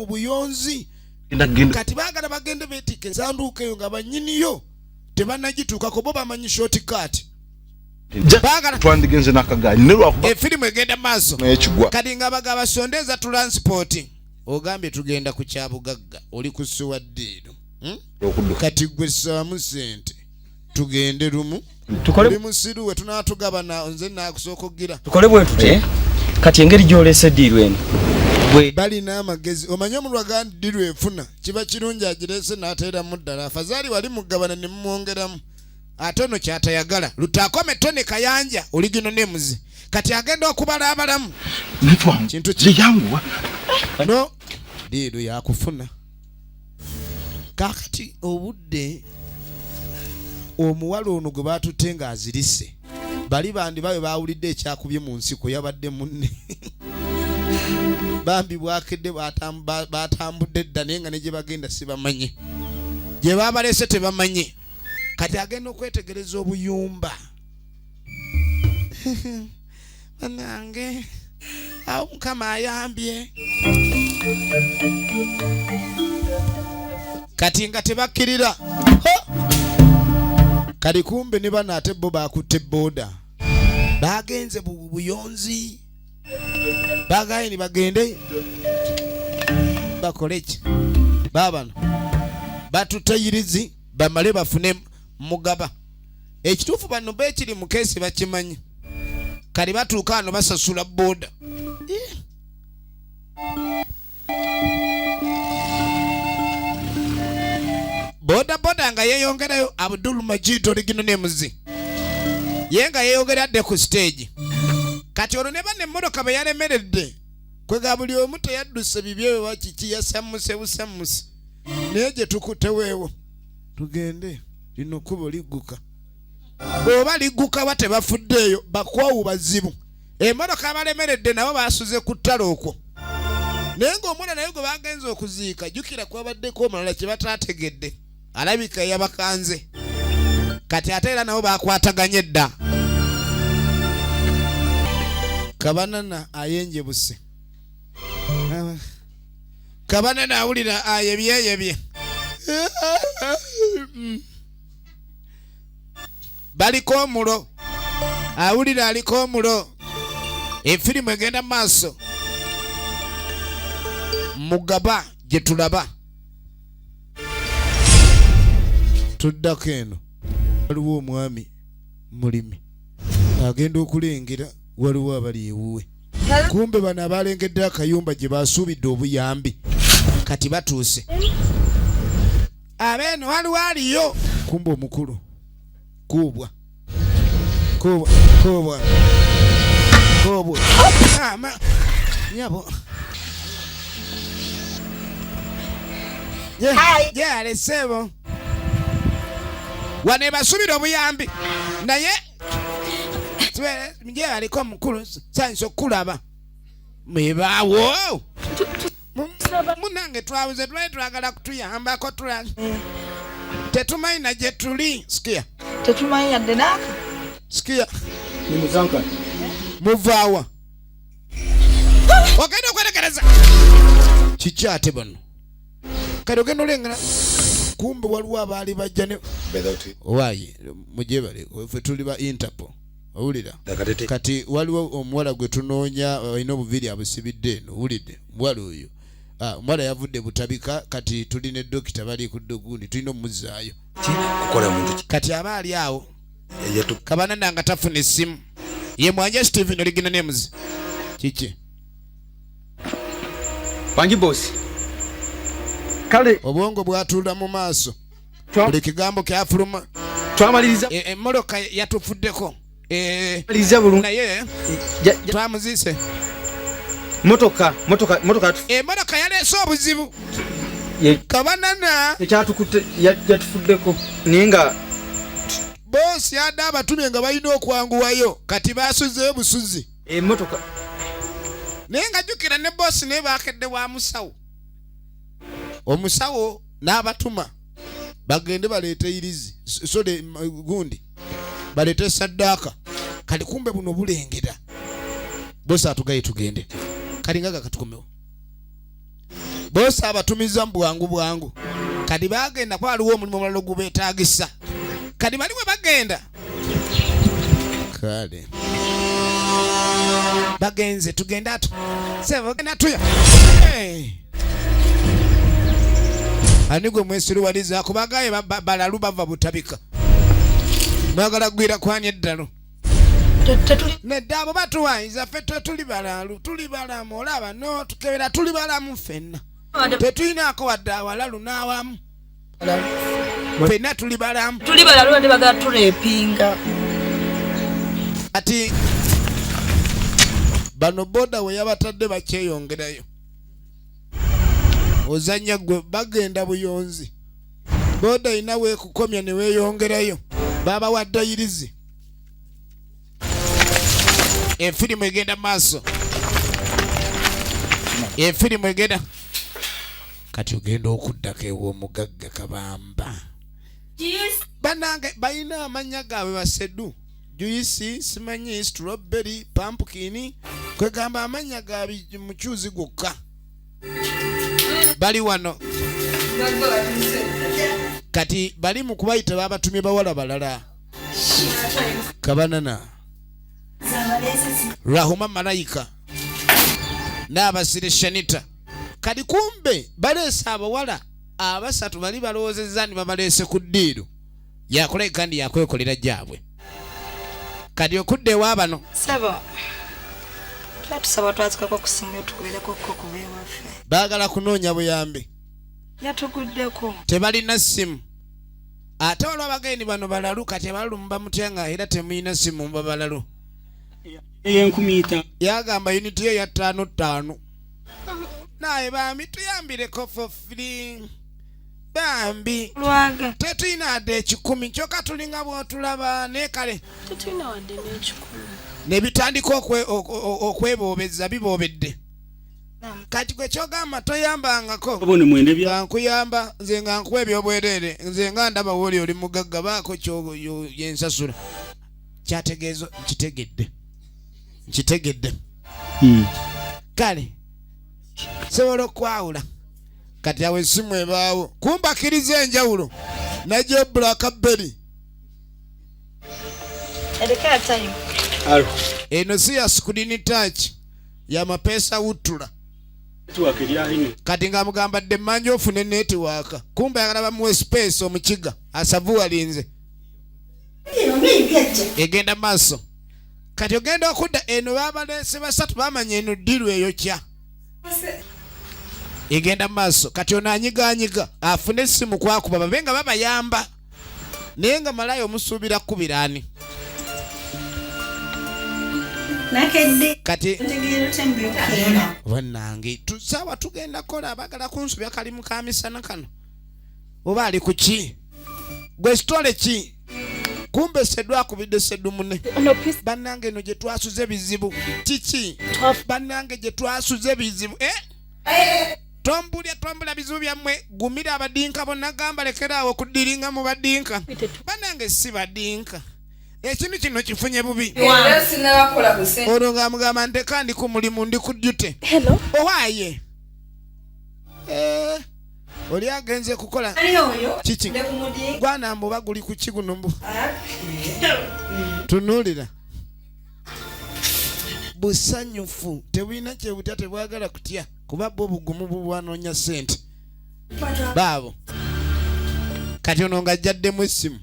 buyonzi. Genda genda. Kati baagala bagende beetikke esanduuke eyo nga bannyiniyo. Tebanagituukako, bo bamanyi shortcut. Baagala Twandigenze n'akagaali ne lwakuba efirimu egenda maaso. Naye kigwa. Kati nga bagaba sondeza transport, ogambye tugenda ku kyabugagga, oli ku suwa ddiiro. Okudduka. Kati gwe ssaamu sente tugende lumu. Tukole- Oli musiru we tunaatugabana, nze naakusooka okugira. Tukole bwe tuti kati engeri gy'oleese eddiiru eno bwe Balina amagezi, omanye omulwa ddiru efuna kiba kirungi agireese n'ateeramu ddala. Afazaali wali mugabana ne mumwongeramu, ate ono kyatayagala lutaakome Tone Kayanja oligino nemuzi kati agenda okubala abalamu. Netwangu. Kintu ki? Zeyanguwa. No diiru yakufuna. Kakati obudde omuwala ono gwe batutte ng'azirise, bali bandi babe bawulidde ekyakubye mu nsiko, yabadde munne bambi bwakedde batambudde dda, naye nga ne gye bagenda sibamanye, gye babalese tebamanye. Kati agenda okwetegereza obuyumba, banange, awo Mukama ayambye. Kati nga tebakkirira. Ho! Kati kumbe ne bano ate bo bakutte booda, bagenze buyonzi, bagaye ni bagende bakole ki? Baabano batutayirizi bamale bafune mugaba. Ekituufu bano bekiri mu keesi bakimanyi. Kati batuuka wano basasula booda. Boda boda nga yeyongerayo. Abdul Majid oligino nemuzi ye nga yeyongera adde ku stage. Kati olwo ne banna emmotoka be yalemeredde kwega buli omu teyadduse bibye wa kiki, yasammuse busammuse, naye gye tukuteweewo tugende, lino kkubo ligguka oba ligguka wa tebafuddeeyo, bakwawu bazibu. Emmotoka abalemeredde nabo basuze ku ttale okwo, naye ng'omwana naye gwe bagenze okuziika, jjukira kwabaddeko omulala kye bataategedde, alabika yabakanze. Kati ate era nabo bakwataganye dda. Kabanana ayenjebuse, kabanana awulira ayebyeyebye, baliko omulo, awulira aliko omulo. Efirimu egenda mu maaso, mugaba gye tulaba tuddako eno. Waliwo omwami mulimi agenda okulengera waliwo abali ewuwe, kumbe bano abalengedde akayumba gye basuubidde obuyambi kati batuuse abeeno, waliwo aliyo, kumbe omukulu kuubwa kuubwa kuubwa kuubwa ama nyabo. Ye alesebo wano ebasuubira obuyambi, naye ye aliko omukulu sayinza okukulaba mwebaawo. Munange twabuze, twali twagala kutuyambako, tula tetumanyi na gye tuli. Sikia. Tetumanyi yadde naaka. Sikia, muvaawa ogenda okwetegereza kiki ate bano. Kati ogenda olengera kumbe waliwo abaali bajja ne owaaye mujebale, ffe tuli ba Interpol, owulira? Kati waliwo omuwala gwe tunoonya, alina obuviiri abusibidde eno, owulidde? Omuwala oyo, ah, omuwala yavudde Butabika, kati tuli ne dokita bali ku ddogundi, tulina omuzaayo. Kukola muntu ki? Kati aba ali awo kabanana nga tafuna essimu ye mwanje Steven oligina nemuzi kiki. Wangi bosi. Kale Obwongo bwatuula mu maaso, buli kigambo kyafuluma. Twamaliriza Emmotoka yatufuddeko. Maliriza bulungi. Naye twamuziise. Motoka Emmotoka yaleese obuzibu. Kabanana ekyatukutte yatufuddeko naye nga boosi adde abatumye nga balina okwanguwayo, kati basuzeyo busuzi. Emotoka Naye nga jjukira ne boosi naye bakedde wa musawo, omusawo n'abatuma bagende baleete irizi sole gundi baleete saddaaka. Kali kumbe buno bulengera boosi atugaye tugende, kali nga gakatukomewo. Boosi abatumiza mu bwangu bwangu, kati bagenda kuba waliwo omulimu omulala ogubeetagisa. Kati bali we bagenda kale bagenze tugenda atu sebo genda tuya. Hey. Ani gwe mwesiruwaliza kubagaye balalu bava butabika mwagala gwira kwani eddalu nedda abo batuwayiza ffe tetuli balalu tuli balamu olaba no tukebera tuli balamu ffenna tetulinaako wadde awalalu n'awamu ffenna tuli balamu tuli balalu ate bagala tulepinga. Ati bano boda we yabatadde bakyeyongerayo ozannya gwe bagenda buyonzi boda ina weekukomya ne weeyongerayo babawadde yirizi efirimu egenda maaso efirimu egenda kati ogenda okuddako ew'omugagga kabamba banange balina amannya gaabwe basedu juyisi simanyi strawberry pumpkin kwegamba amannya ga mukyuzi gwokka bali wano kati bali mu kubayita babatumye bawala balala kabanana Rahuma Malayika n'abasire Shanita kati kumbe baleese abawala abasatu bali balowoozezza nti babaleese ku ddiiru yakola kandi yakwekolera gyabwe kati okudda ewa bano Sebo twatusaba twazikako okusinga tukubeereko ko kuba ewaffe baagala kunoonya buyambi yatuguddeko tebalina ssimu ate waliwo abagenyi bano balalu kati abalalu muba mutya nga era temulina ssimu muba balalu Eyenkumi yagamba unit ye ya 55 naye bambi tuyambireko for free bambi lwaga tetulina wadde 100 kyokka tulinga bw'otulaba naye kale Tetulina wadde n'ekikumi. Ne bitandika okweboobeza biboobedde kati gwe kyogamba toyambangako bone mwende bya nga nkuyamba nze nga nkuwa ebyobwereere nze nga ndaba wooli oli mugagga baako yensasula kyategeeza nkitegedde nkitegedde kale sobola okwawula kati awo essimu ebaawo kumbakiriza enjawulo najja blackberry eno si ya screen touch ya mapeesa wutula kati nga mugamba dde mmanja ofune netiwaaka kumbe ayagala bamuwe space omukiga asavuwalinze egenda maaso kati ogenda okudda eno babaleese basatu bamanya eno ddiru eyokya egenda maaso kati ono anyiganyiga afune essimu kwakuba babe nga babayamba naye nga malayo omusuubira kukubira ani kati bannange tusaawa tugenda kukola abagala kunsubya kalimu ka misana kano oba ali ku ki gwe sitole ki kumbe seddu akubidde seddu munne bannange eno gye twasuze bizibu kiki bannange gye twasuze bizibu tombulya tombula bizibu byammwe gumira abadinka bonna gamba lekeraawo okuddiringa mu badinka bannange si badinka ekintu kino kifunye bubi olwo ng'amugamba nteka ndi ku mulimu ndi ku duty owaaye oli agenze kukola kiki gwana mbu oba guli ku ki guno mbu tunuulira busanyufu tebulina kyebutya tebwagala kutya kuba bwo bugumu bubwanoonya ssente baabo kati ono ng'ajjaddemu essimu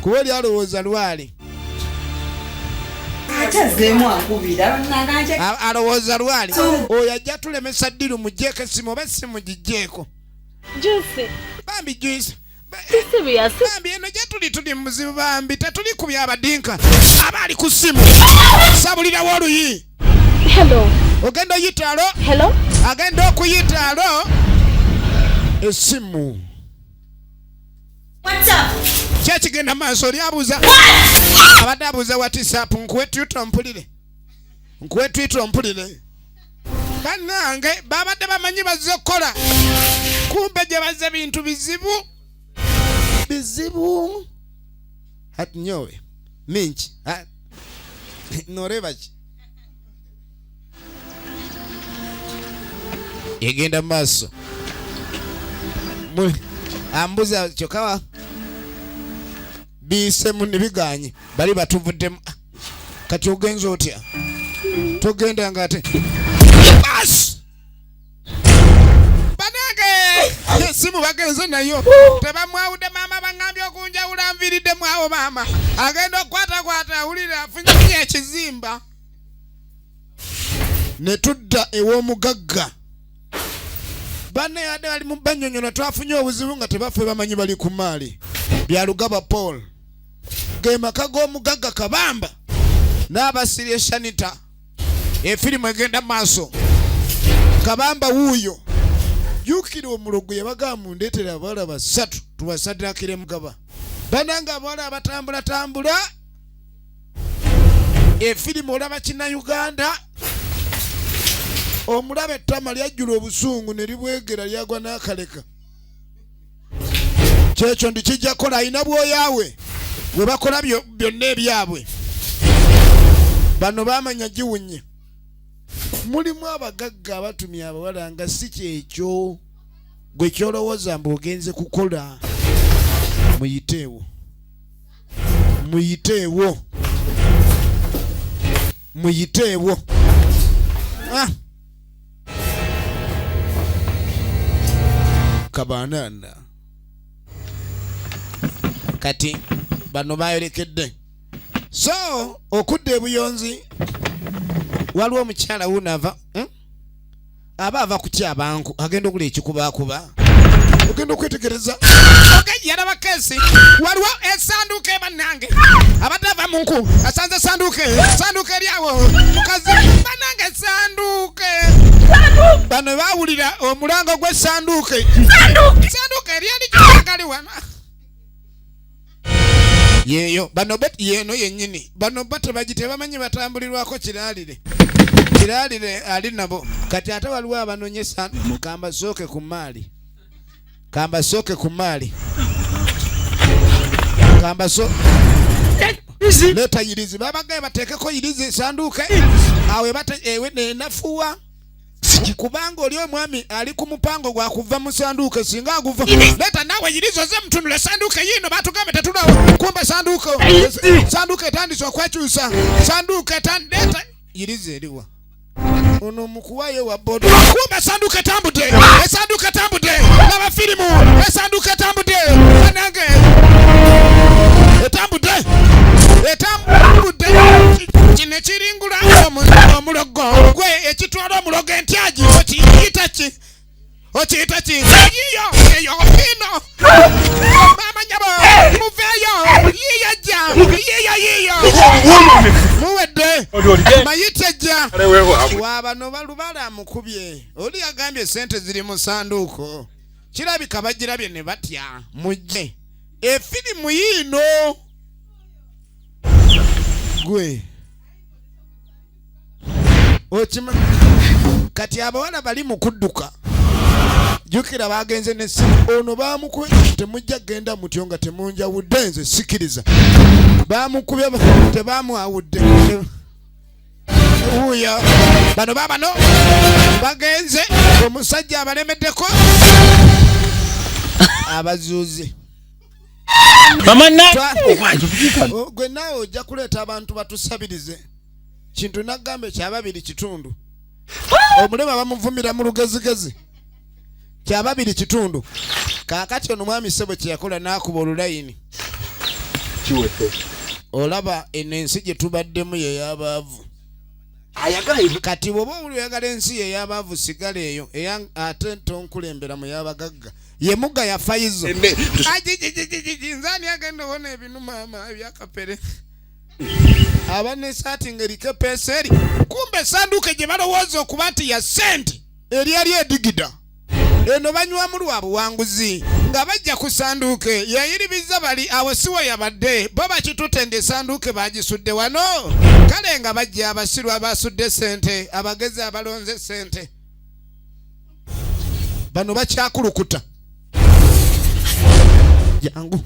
kuba oli alowooza lwali alowooza lwali oyo ajja tulemesa ddiru mugjeeko essimu oba essimu gigjeeko bambi Juice bambi eno gye tuli tuli muzibu bambi tetuli ku byabadinka aba ali ku ssimu sabulirawo oluyi ogenda oyita alo agenda okuyita alo essimu kyekigenda maaso oli abuuza abadde abuuza WhatsApp nkuwe Twitter mpulire nkuwe Twitter mpulire bannange babadde bamanyi bazze okukola kumbe gye bazze bintu bizibu bizibu hati nyowe mingi noreba ki egenda maaso ambuza kyokka Biyisemu ne biganye bali batuvuddemu. Ah, kati ogenza otya? Togenda nga ate basi banange esimu bagenze nayo tebamwawudde. Maama baŋŋambye okunjawula nviiriddemu awo. Maama agenda okukwatakwata awulira afunye ekizimba. Ne tudda ew'omugagga. Banne yadde bali mu banyonyola, twafunye obuzibu nga tebaffe bamanyi bali ku maali. Byalugaba Paul ge maka g'omugagga Kabamba n'abasirye Shanita. Efirimu egenda maaso. Kabamba wuuyo. Jjukira omulogo yabagamba mundeetera abawala basatu tubasadakire mugaba. Banange abawala abatambulatambula efirimu olaba Kinnayuganda omulaba ettama lyajjula obusungu ne libwegera lyagwa n'akaleka. Kyekyo ndi kijja kukola alina bwoyawe bwe bakola byonna ebyabwe. Bano bamanya giwunye. Mulimu abagagga abatumya abawala nga si kyekyo gwe kyolowooza mbu ogenze kukola. Muyiteewo, muyiteewo, muyiteewo. Ah. Kabanana kati bano bayolekedde so okudda ebuyonzi. Waliwo omukyala wuno ava, Aba ava kutya abantu agenda okula ekikubakuba ogenda okwetegereza. Okay, yalaba kesi waliwo esanduuke bannange abadde ava mu nku asanze sanduuke sanduuke eri awo mukazi bannange sanduuke. Bano bawulira omulango gw'essanduuke sanduuke eri eri wano yeeyo bano bet yeeno yennyini bano bo tebagi tebamanyi batambulirwako kiraalire kiraalire ali nabo. Kati ate waliwo abanonye kamba sooke ku maali kamba sooke ku maali kamba so leeta yirizi babagaye bateekeko yirizi sanduuke awo ewe nenafuwa kubanga oli omwami ali ku mupango gwa kuva mu sanduuke singa aguva leeta naawe yirizi oze mutunule sanduuke yiino batugambe tetulawo kumba sanduuke sanduuke etandise okwekyusa sanduuke leeta yirizi eriwa ono mukuwayo wa bodo kumba sanduuke etambudde esanduuke etambudde laba firimu esanduuke etambudde banange etambudde etambudde kino ekiringula omulogo gwe ekitwala omulogo entyagi okiyita ki okiyita ki yiyo eyo ino maama nyabo muveeyo yiyo jja yiyo yiyo muwedde mayite jja wabano balubala amukubye oli yagambye sente ziri mu sanduuko kirabika bagirabye ne batya mujje efirimu yiino gwe okima kati abawala bali mu kudduka jjukira bagenze n'essimu ono bamukubye temujja kugenda mutyo nga temunjawudde nze sikiriza bamukubye tebamwawudde wuuyo bano babano bagenze omusajja abalemeddeko abazuuzi. Mama na Gwe naawe ojja kuleeta abantu batusabirize kintu nagamba ekyababiri kitundu omulema bamuvumira mu lugezigezi kyababiri kitundu. Kaakati ono mwami ssebo kye yakola n'akuba olulayini olaba eno ensi gye tubaddemu yey'abaavu. Kati bw'oba owuli oyagala ensi yey'abaavu sigala eyo ate tonkulembera mu y'abagagga ye mugga yafayizo nzani agenda owona ebinu maama ebyakapere aba n'esaati ng'eriko epeesa eri kumbe esanduuke gye balowooza okuba nti ya ssente eri eri edigida eno banywamu lwa buwanguzi nga bajja ku sanduuke yayiribiza bali awo siwo yabadde bo bakitutende esanduuke bagisudde wano kale nga bajja abasiru abasudde sente abagezi abalonze sente bano bakyakulukuta jangu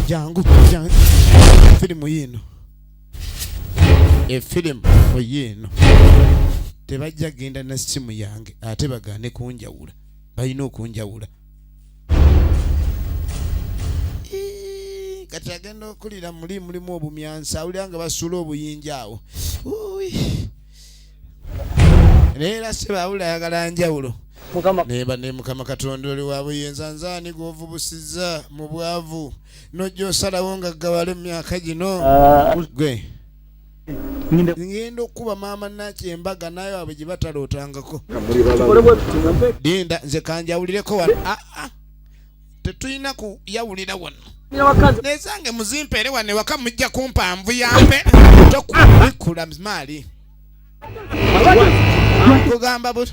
jangu jangu firimu yiino efirimu oyiino tebajja genda na simu yange ate bagaane kunjawula balina okunjawula. Kati agenda okulira muli mulimu obumyansa, awulira nga basuula obuyinja awo. Naye era seba awulira ayagala njawulo. Neba ne Mukama Katonda oli wa buyinza, nzaani gw'ovubusizza mu bwavu n'ojja osalawo nga gawale mu myaka gino. Gwe ngenda okukuba maama Naki embaga naye waabwe gye batalootangako. Linda nze kanjawulireko wano. Ah, ah. Tetulina kuyawulira wano. Nezange muzimpeere wano ewaka mujja kumpa nvuyampe tokubikula maali. Kugamba but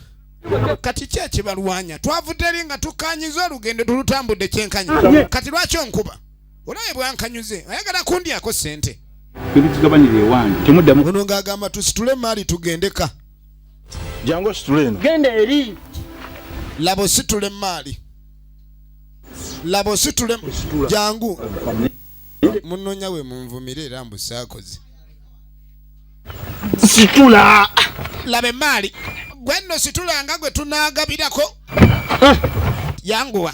kati ki ekibalwanya? Twavudde eri nga tukkanyiza olugendo tulutambudde kyenkanyi. Kati lwaki onkuba? Olabye bwankanyuze, ayagala kundyako ssente. Tugabanire ewange temuddamu. Ono ng'agamba tusitule emaali tugendeka. Jangu ositule eno. Genda eri. Laba ositule emaali. Laba ositule jangu. Munonya we munvumire era mbu saakoze. Situla. Laba emaali. Gwe nno situla nga gwe tunaagabirako. Yanguwa.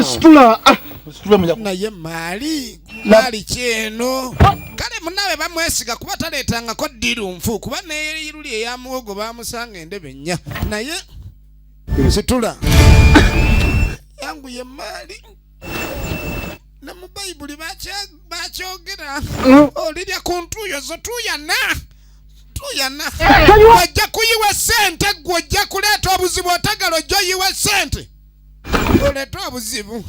Situla. Naye maali maali kyeno. Kale munaabe bamwesiga kuba taleetangako ddiiru nfu kuba n'eyeruli eya muwogo baamusanga endebe nnya. Naye situla. Yanguye maali. Ne mu Bayibuli bakyogera. Olirya ku ntuuyo zo tuuyana. Tuuyana. Ojja kuyiwa ssente ggwe ojja kuleeta obuzibu otagala ojja oyiwa ssente. Oleeta obuzibu.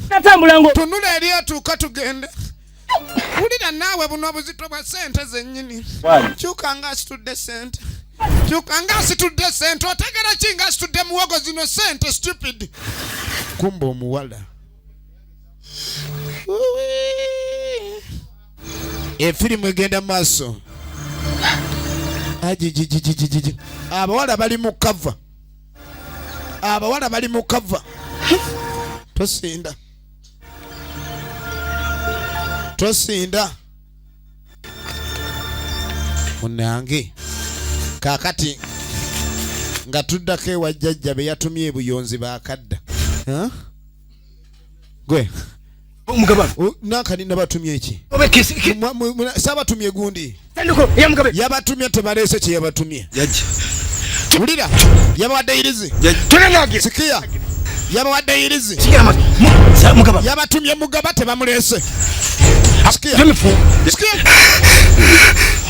Tunula eri otuuka tugende. Wulira naawe buno obuzito bwa ssente zennyini. Kyuka nga asitudde ssente. Kyuka nga asitudde ssente. Otegera ki nga asitudde muwogo zino ssente stupid. Kumba omuwala. Efirimu egenda maaso. Ajijijijijiji. Abawala bali mu kava. Abawala bali mu kava. Tosinda. Tosinda. Munange. Kaakati nga tuddako ewa jjajja be yatumye ebuyonzi baakadda. Gwe. Omugaba. Nankani nabatumye ki? Obe kesi, ki- Sabatumye gundi. Sanduko, ya mugabe. Yabatumye tebaleese kye yabatumye. Jajja. Wulira. Yabawadde irizi. Jajja. Tolanagira. Sikia. Yabawadde irizi. Sikia amazi. Mugaba. Yabatumye mugaba tebamuleese. Sikia. Temifu. Sikia.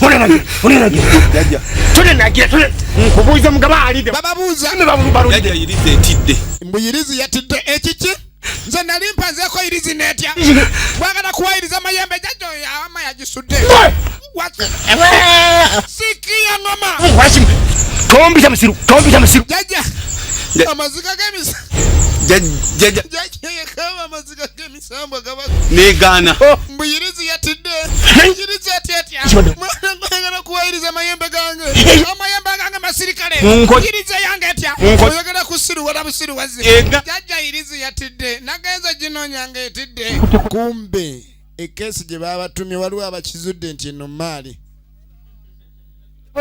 Olanagira, olanagira. Jajja. Tolanagira, tole. Nkubuuza mugaba alidde. Bababuuza. Jajja irizi etidde. Mbu irizi yatidde ekiki? Nze nali mpanzeeko irizi n'etya. Bwagala kuwayiriza mayembe jajja oyo ama yagisudde. Sikia ngoma. Tombita musiru, tombita musiru. Jajja. Amaziga g'emisa. Jajja. Jajja yekaba amaziga g'emisambwa gaba. Negaana. Mbu irizi yatidde. Irizi yatya. Mwana gwagala kuwayiriza amayembe gange. Amayembe gange masirikale. Irizi yange etya. Oyogera ku siruwala busiruwazi. Jajja irizi yatidde. Nagenze ginoonya nga etidde. Kumbe ekesi gye baabatumye waliwo abakizudde nti eno maali.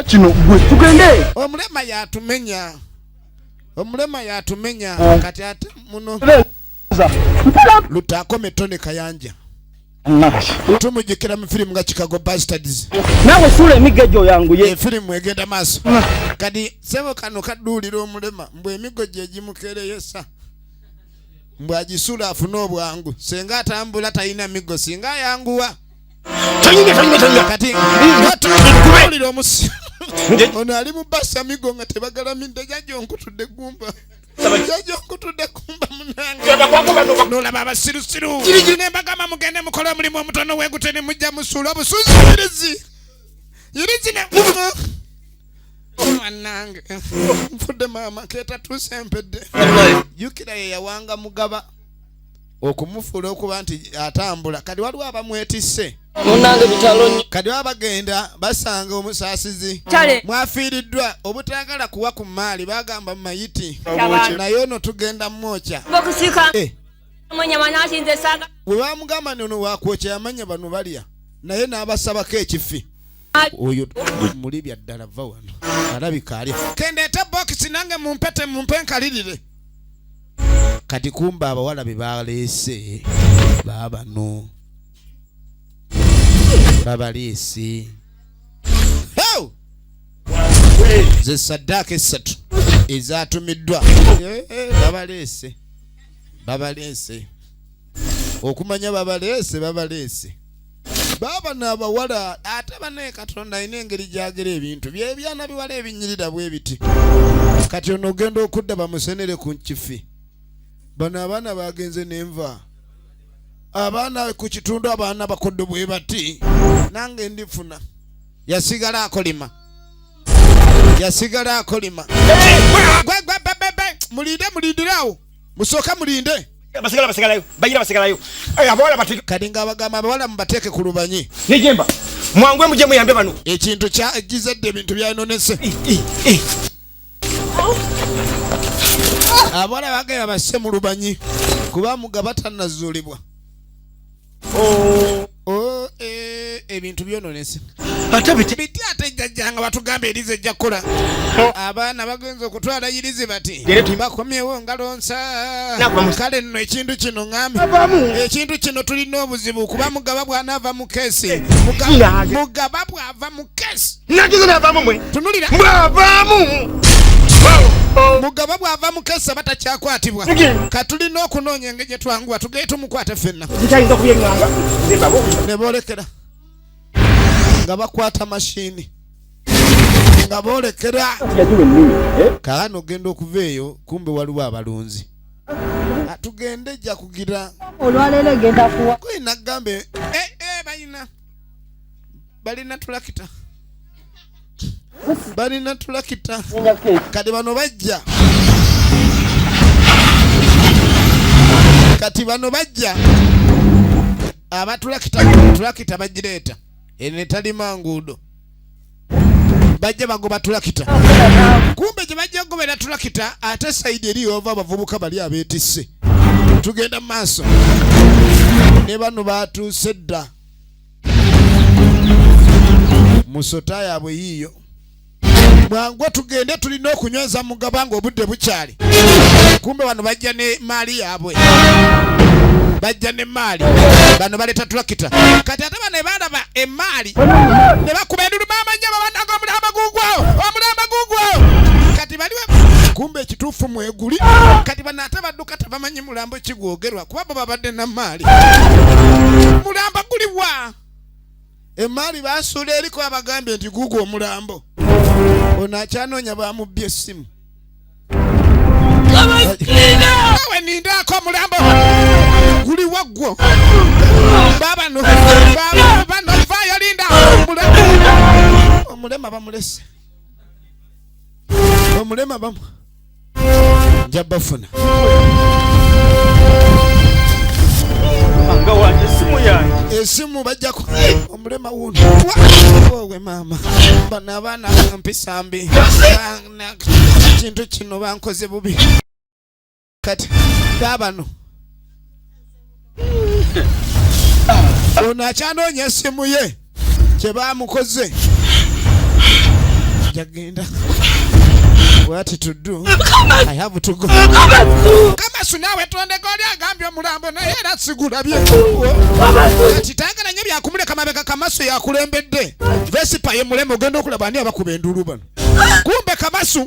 Kino gwe tugende. Omulema yatumenya. Omulema yatumenya. Kati ate muno. Lutaako Metone Kayanja. Tumujjukira mu firimu nga Chicago Bastards. Naawe suula emiggo egyo oyanguye. Efirimu egenda maaso. Kati ssebo kano kadduulira omulema mbu emiggo gye gimukeereyesa. Mbu agisula afune obwangu. Singa atambula talina miggo singa ayanguwa. Kati wulira omusi. Ono ali mu basa miggo nga tebagalamidde jjajja onkutudde eggumba. Jjajja onkutudde eggumba munange. N'olaba abasirusiru. Ne mbagamba mugende mukole omulimu omutono weegute ne mujja musuula obusuuzi irizi. Irizi ne Mwanange. Nfudde maama keetatuuse empedde. Jjukira ye yawanga mugaba okumufuula okuba nti atambula. Kati waliwo abamwetisse. Munnange bitalo nnyo. Kati baba bagenda basanga omusaasizi. Mwafiiriddwa obutaagala kuwa ku mmaali bagamba mu mayiti. Naye ono tugenda mwokya. Bwe bamugamba nti ono wakwokya yamanya bano balya. Naye n'abasabako ekifi. Oyo muli bya ddala va wano. Alabika alya. Kendeete bokisi nange mumpete mumpe nkalirire. Kati kumbe abawala be baleese baabano. Babaliisi ze saddaaka essatu ezatumiddwa. Eh, eh, babaleese, babaleese okumanya, babaleese, babaleese baaba n'abawala. Ate banaye Katonda alina engeri gyagera ebintu byebyana biwala ebinyirira bwe biti. Kati ono ogenda okudda bamusenere ku kifi. Bano abaana bagenze nenva abaana ku kitundu, abaana bakoddo bwe bati, nange ndifuna. Yasigala akolima, yasigala akolima. Mulinde, mulindire awo, musooka mulinde. Basigala, basigalayo, bayira basigalayo. Abawala bateke. Kati nga abagamba abawala mubateeke ku lubanyi. Nejemba mwangwe mujje muyambe bano. Ekintu kyagizedde, ebintu byayononese. Abawala bagenda basse mu lubanyi kuba mugaba tannazuulibwa. Oh, eh, ebintu byononese. Ate biti. Biti ate jjajjanga batugamba erize ejja kukola. Abaana bagenza okutwala yirizi bati bakomyewo ngalo nsa. Kale nno ekintu kino ŋŋambe, ekintu kino tulina obuzibu kuba mugaba bw'anaava mu keesi, mugaba bw'ava mu keesi Nagize navaamu mwe. Tunulira. Bwavaamu. Mugaba bw'ava mu keesi aba takyakwatibwa. Katulina okunoonya engeri gye twanguwa tugende tumukwate ffenna. Kikyayinza kubyeŋŋanga. Ne boolekera nga bakwata mashini nga boolekera kaano. Ogenda okuva eyo kumbe waliwo abalunzi. Ah, tugende ejja kugira. Olwaleero egenda kuwa. Kwina gambe eh, eh, balina balina tulakita, balina tulakita. Kati bano bajja, kati bano bajja abatulakita, tulakita bagireeta eno etalima nguudo. Bajja bagoba tulakita, kumbe gye bajja kugobera tulakita ate side eri ova abavubuka bali abeetisse. Tugenda mu maaso ne bano batuuse dda musota yaabwe yiiyo. Bwangu tugende, tulina okunyweza mugaba nga obudde bukyali. Kumbe bano bajja ne maali yaabwe, bajja ne maali. Bano baleeta tulakita. Kati ate bano balaba emaali ne bakuba endulu, mamanya babanaga omulamba gugwawo, omulamba gugwawo. Kati baliwe kumbe ekituufu mweguli. Kati bano ate badduka, tebamanyi mulambo kigwogerwa kuba bo babadde na maali. Mulambo guliwa? Emaali basuula eriko, abagambye nti gugwo omulambo. Ono akyanoonya, bamubbye essimu. Nawe nindaako, omulambo guliwa gwo? Babano bano vaayo, linda. Omulema bamulese, omulema bamu nja bafuna. Nga wange esimu yange. Esimu bajjako omulema wuno owe maama. Bano abaana mpisa mbi. Kintu kino bankoze bubi. Kati babano ono akyanoonya essimu ye kyebamukoze. Jagenda, what to do? I have to go. Kamasu naawe tondeka, oli agambye omulambo naye era sigulabye. Kati tayagala nnyo byakumuleka mabega. Kamasu yakulembedde, Vespa ye mulema. Ogenda okulaba ani abakuba enduulu bano. Kumbe Kamasu,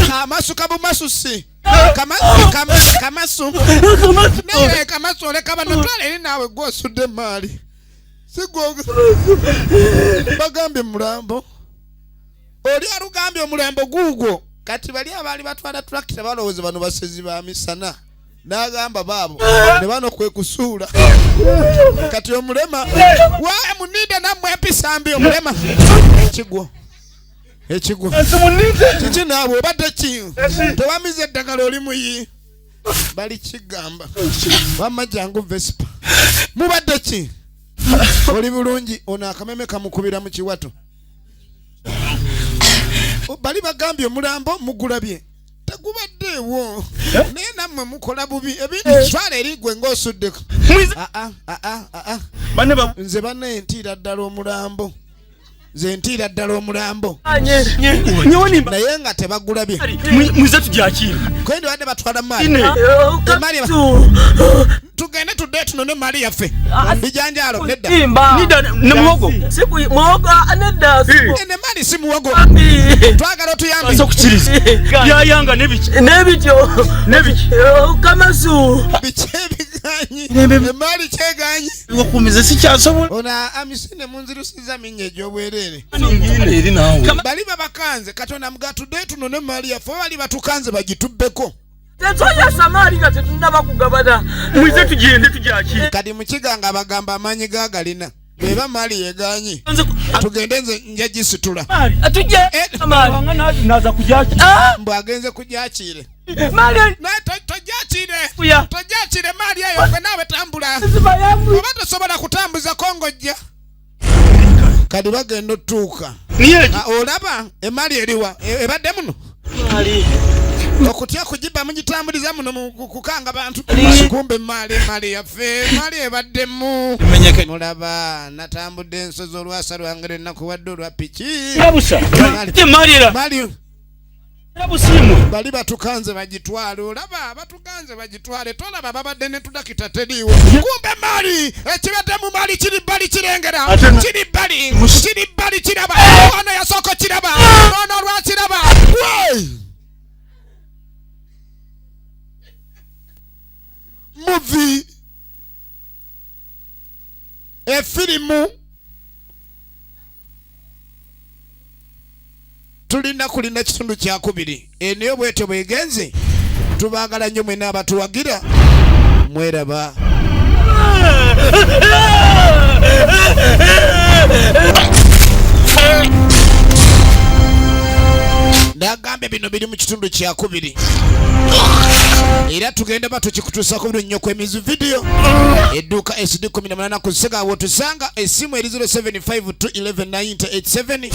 Kamasu kabumasu si Kamasu, naye Kamasu oleka bano, twala eri naawe gwosudde emaali sigwo. Bagambye mulambo, oli alugambye omulambo guugwo. Kati bali abaali batwala tulakita balowooza bano basezi ba misana, n'agamba baabo ne bano kwe kusuula. Kati omulema wa muninde nammwe empisa mbi. Omulema ekigwo, ekigwo kiki naawe obadde ki? Tewamiza eddagala, oli muyi bali kigamba. Wamma jangu Vespa, mubadde ki? Oli bulungi? Ono akameme kamukubira mu kiwato. Bali bagambye omulambo mugulabye, tegubaddeewo, naye nammwe mukola bubi ebintu. Twala eri gwe ng'osuddeko. Ah, ah, ah, ah, ah. Banne ba Nze bannaye ntiira ddala omulambo, nze ntiira ddala omulambo. Nyowe nimba. Naye nga tebagulabye. Mwize tujakira. Kwendi badde batwala maali. Emaali tugende tudde tunone maali yaffe. Bijanjaalo nedda. Nida ne muwogo. Siku muwogo nedda. Ene maali si muwogo. Twagala otuyambe. Okukiriza. Byayanga nebiki. Nebityo. Nebiki. Kamasu. Biki ebiganyi? Emaali kyeganyi. Wakumize sikyasobola. Ona amisine munzirusiza minye egy'obwereere. Eri naawe. Bali babakanze Katonda mugatudde tunone maali yaffe bali batukanze bagitubbeko. Tetwayasa maali nga tetunnaba kugabana. Mwize tugende tujaki. Kati mukiganga abagamba amaanyi gaagalina. Bweba maali yeganyi. Tugende nze nja gisitula. Tujje maali. Naza kujaki. Mbu agenze kujakiire. Maali. Naye tojakiire. Tojakiire maali eyo ffe naawe tambula. Oba tosobola kutambuza kongojja. Kati bagenda otuuka. Olaba emaali eriwa ebadde muno. Okutya kugiba mugitambuliza muno kukanga bantu. Kumbe maali maali yaffe maali ebaddemu. Mulaba natambudde ensozi olwasa lwange lwe nakuwadde olwa piki. Maali bali batukanze bagitwale. Olaba batukanze bagitwale. Tolaba babadde ne tudakita teriiwo. Kumbe maali ekibadde mu maali kiri bbali kirengera. Kiri bbali kiri bbali kiraba. Ono yasooka kiraba. Ono lwakiraba. Movie efirimu tulina kulinda kitundu kyakubiri eniyo bwetyo bwegenze. Tubaagala nnyo mwena abatuwagira mweraba. Nagambye bino biri mu kitundu kyakubiri era tugenda ba tukikutuusako buli nnyo kw'emizi video edduuka SD 18 ku Sega wotusanga essimu eri 0752119087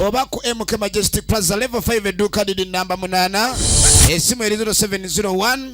oba ku MK Majestic Plaza level 5 edduuka liri namba 8 essimu eri 0701.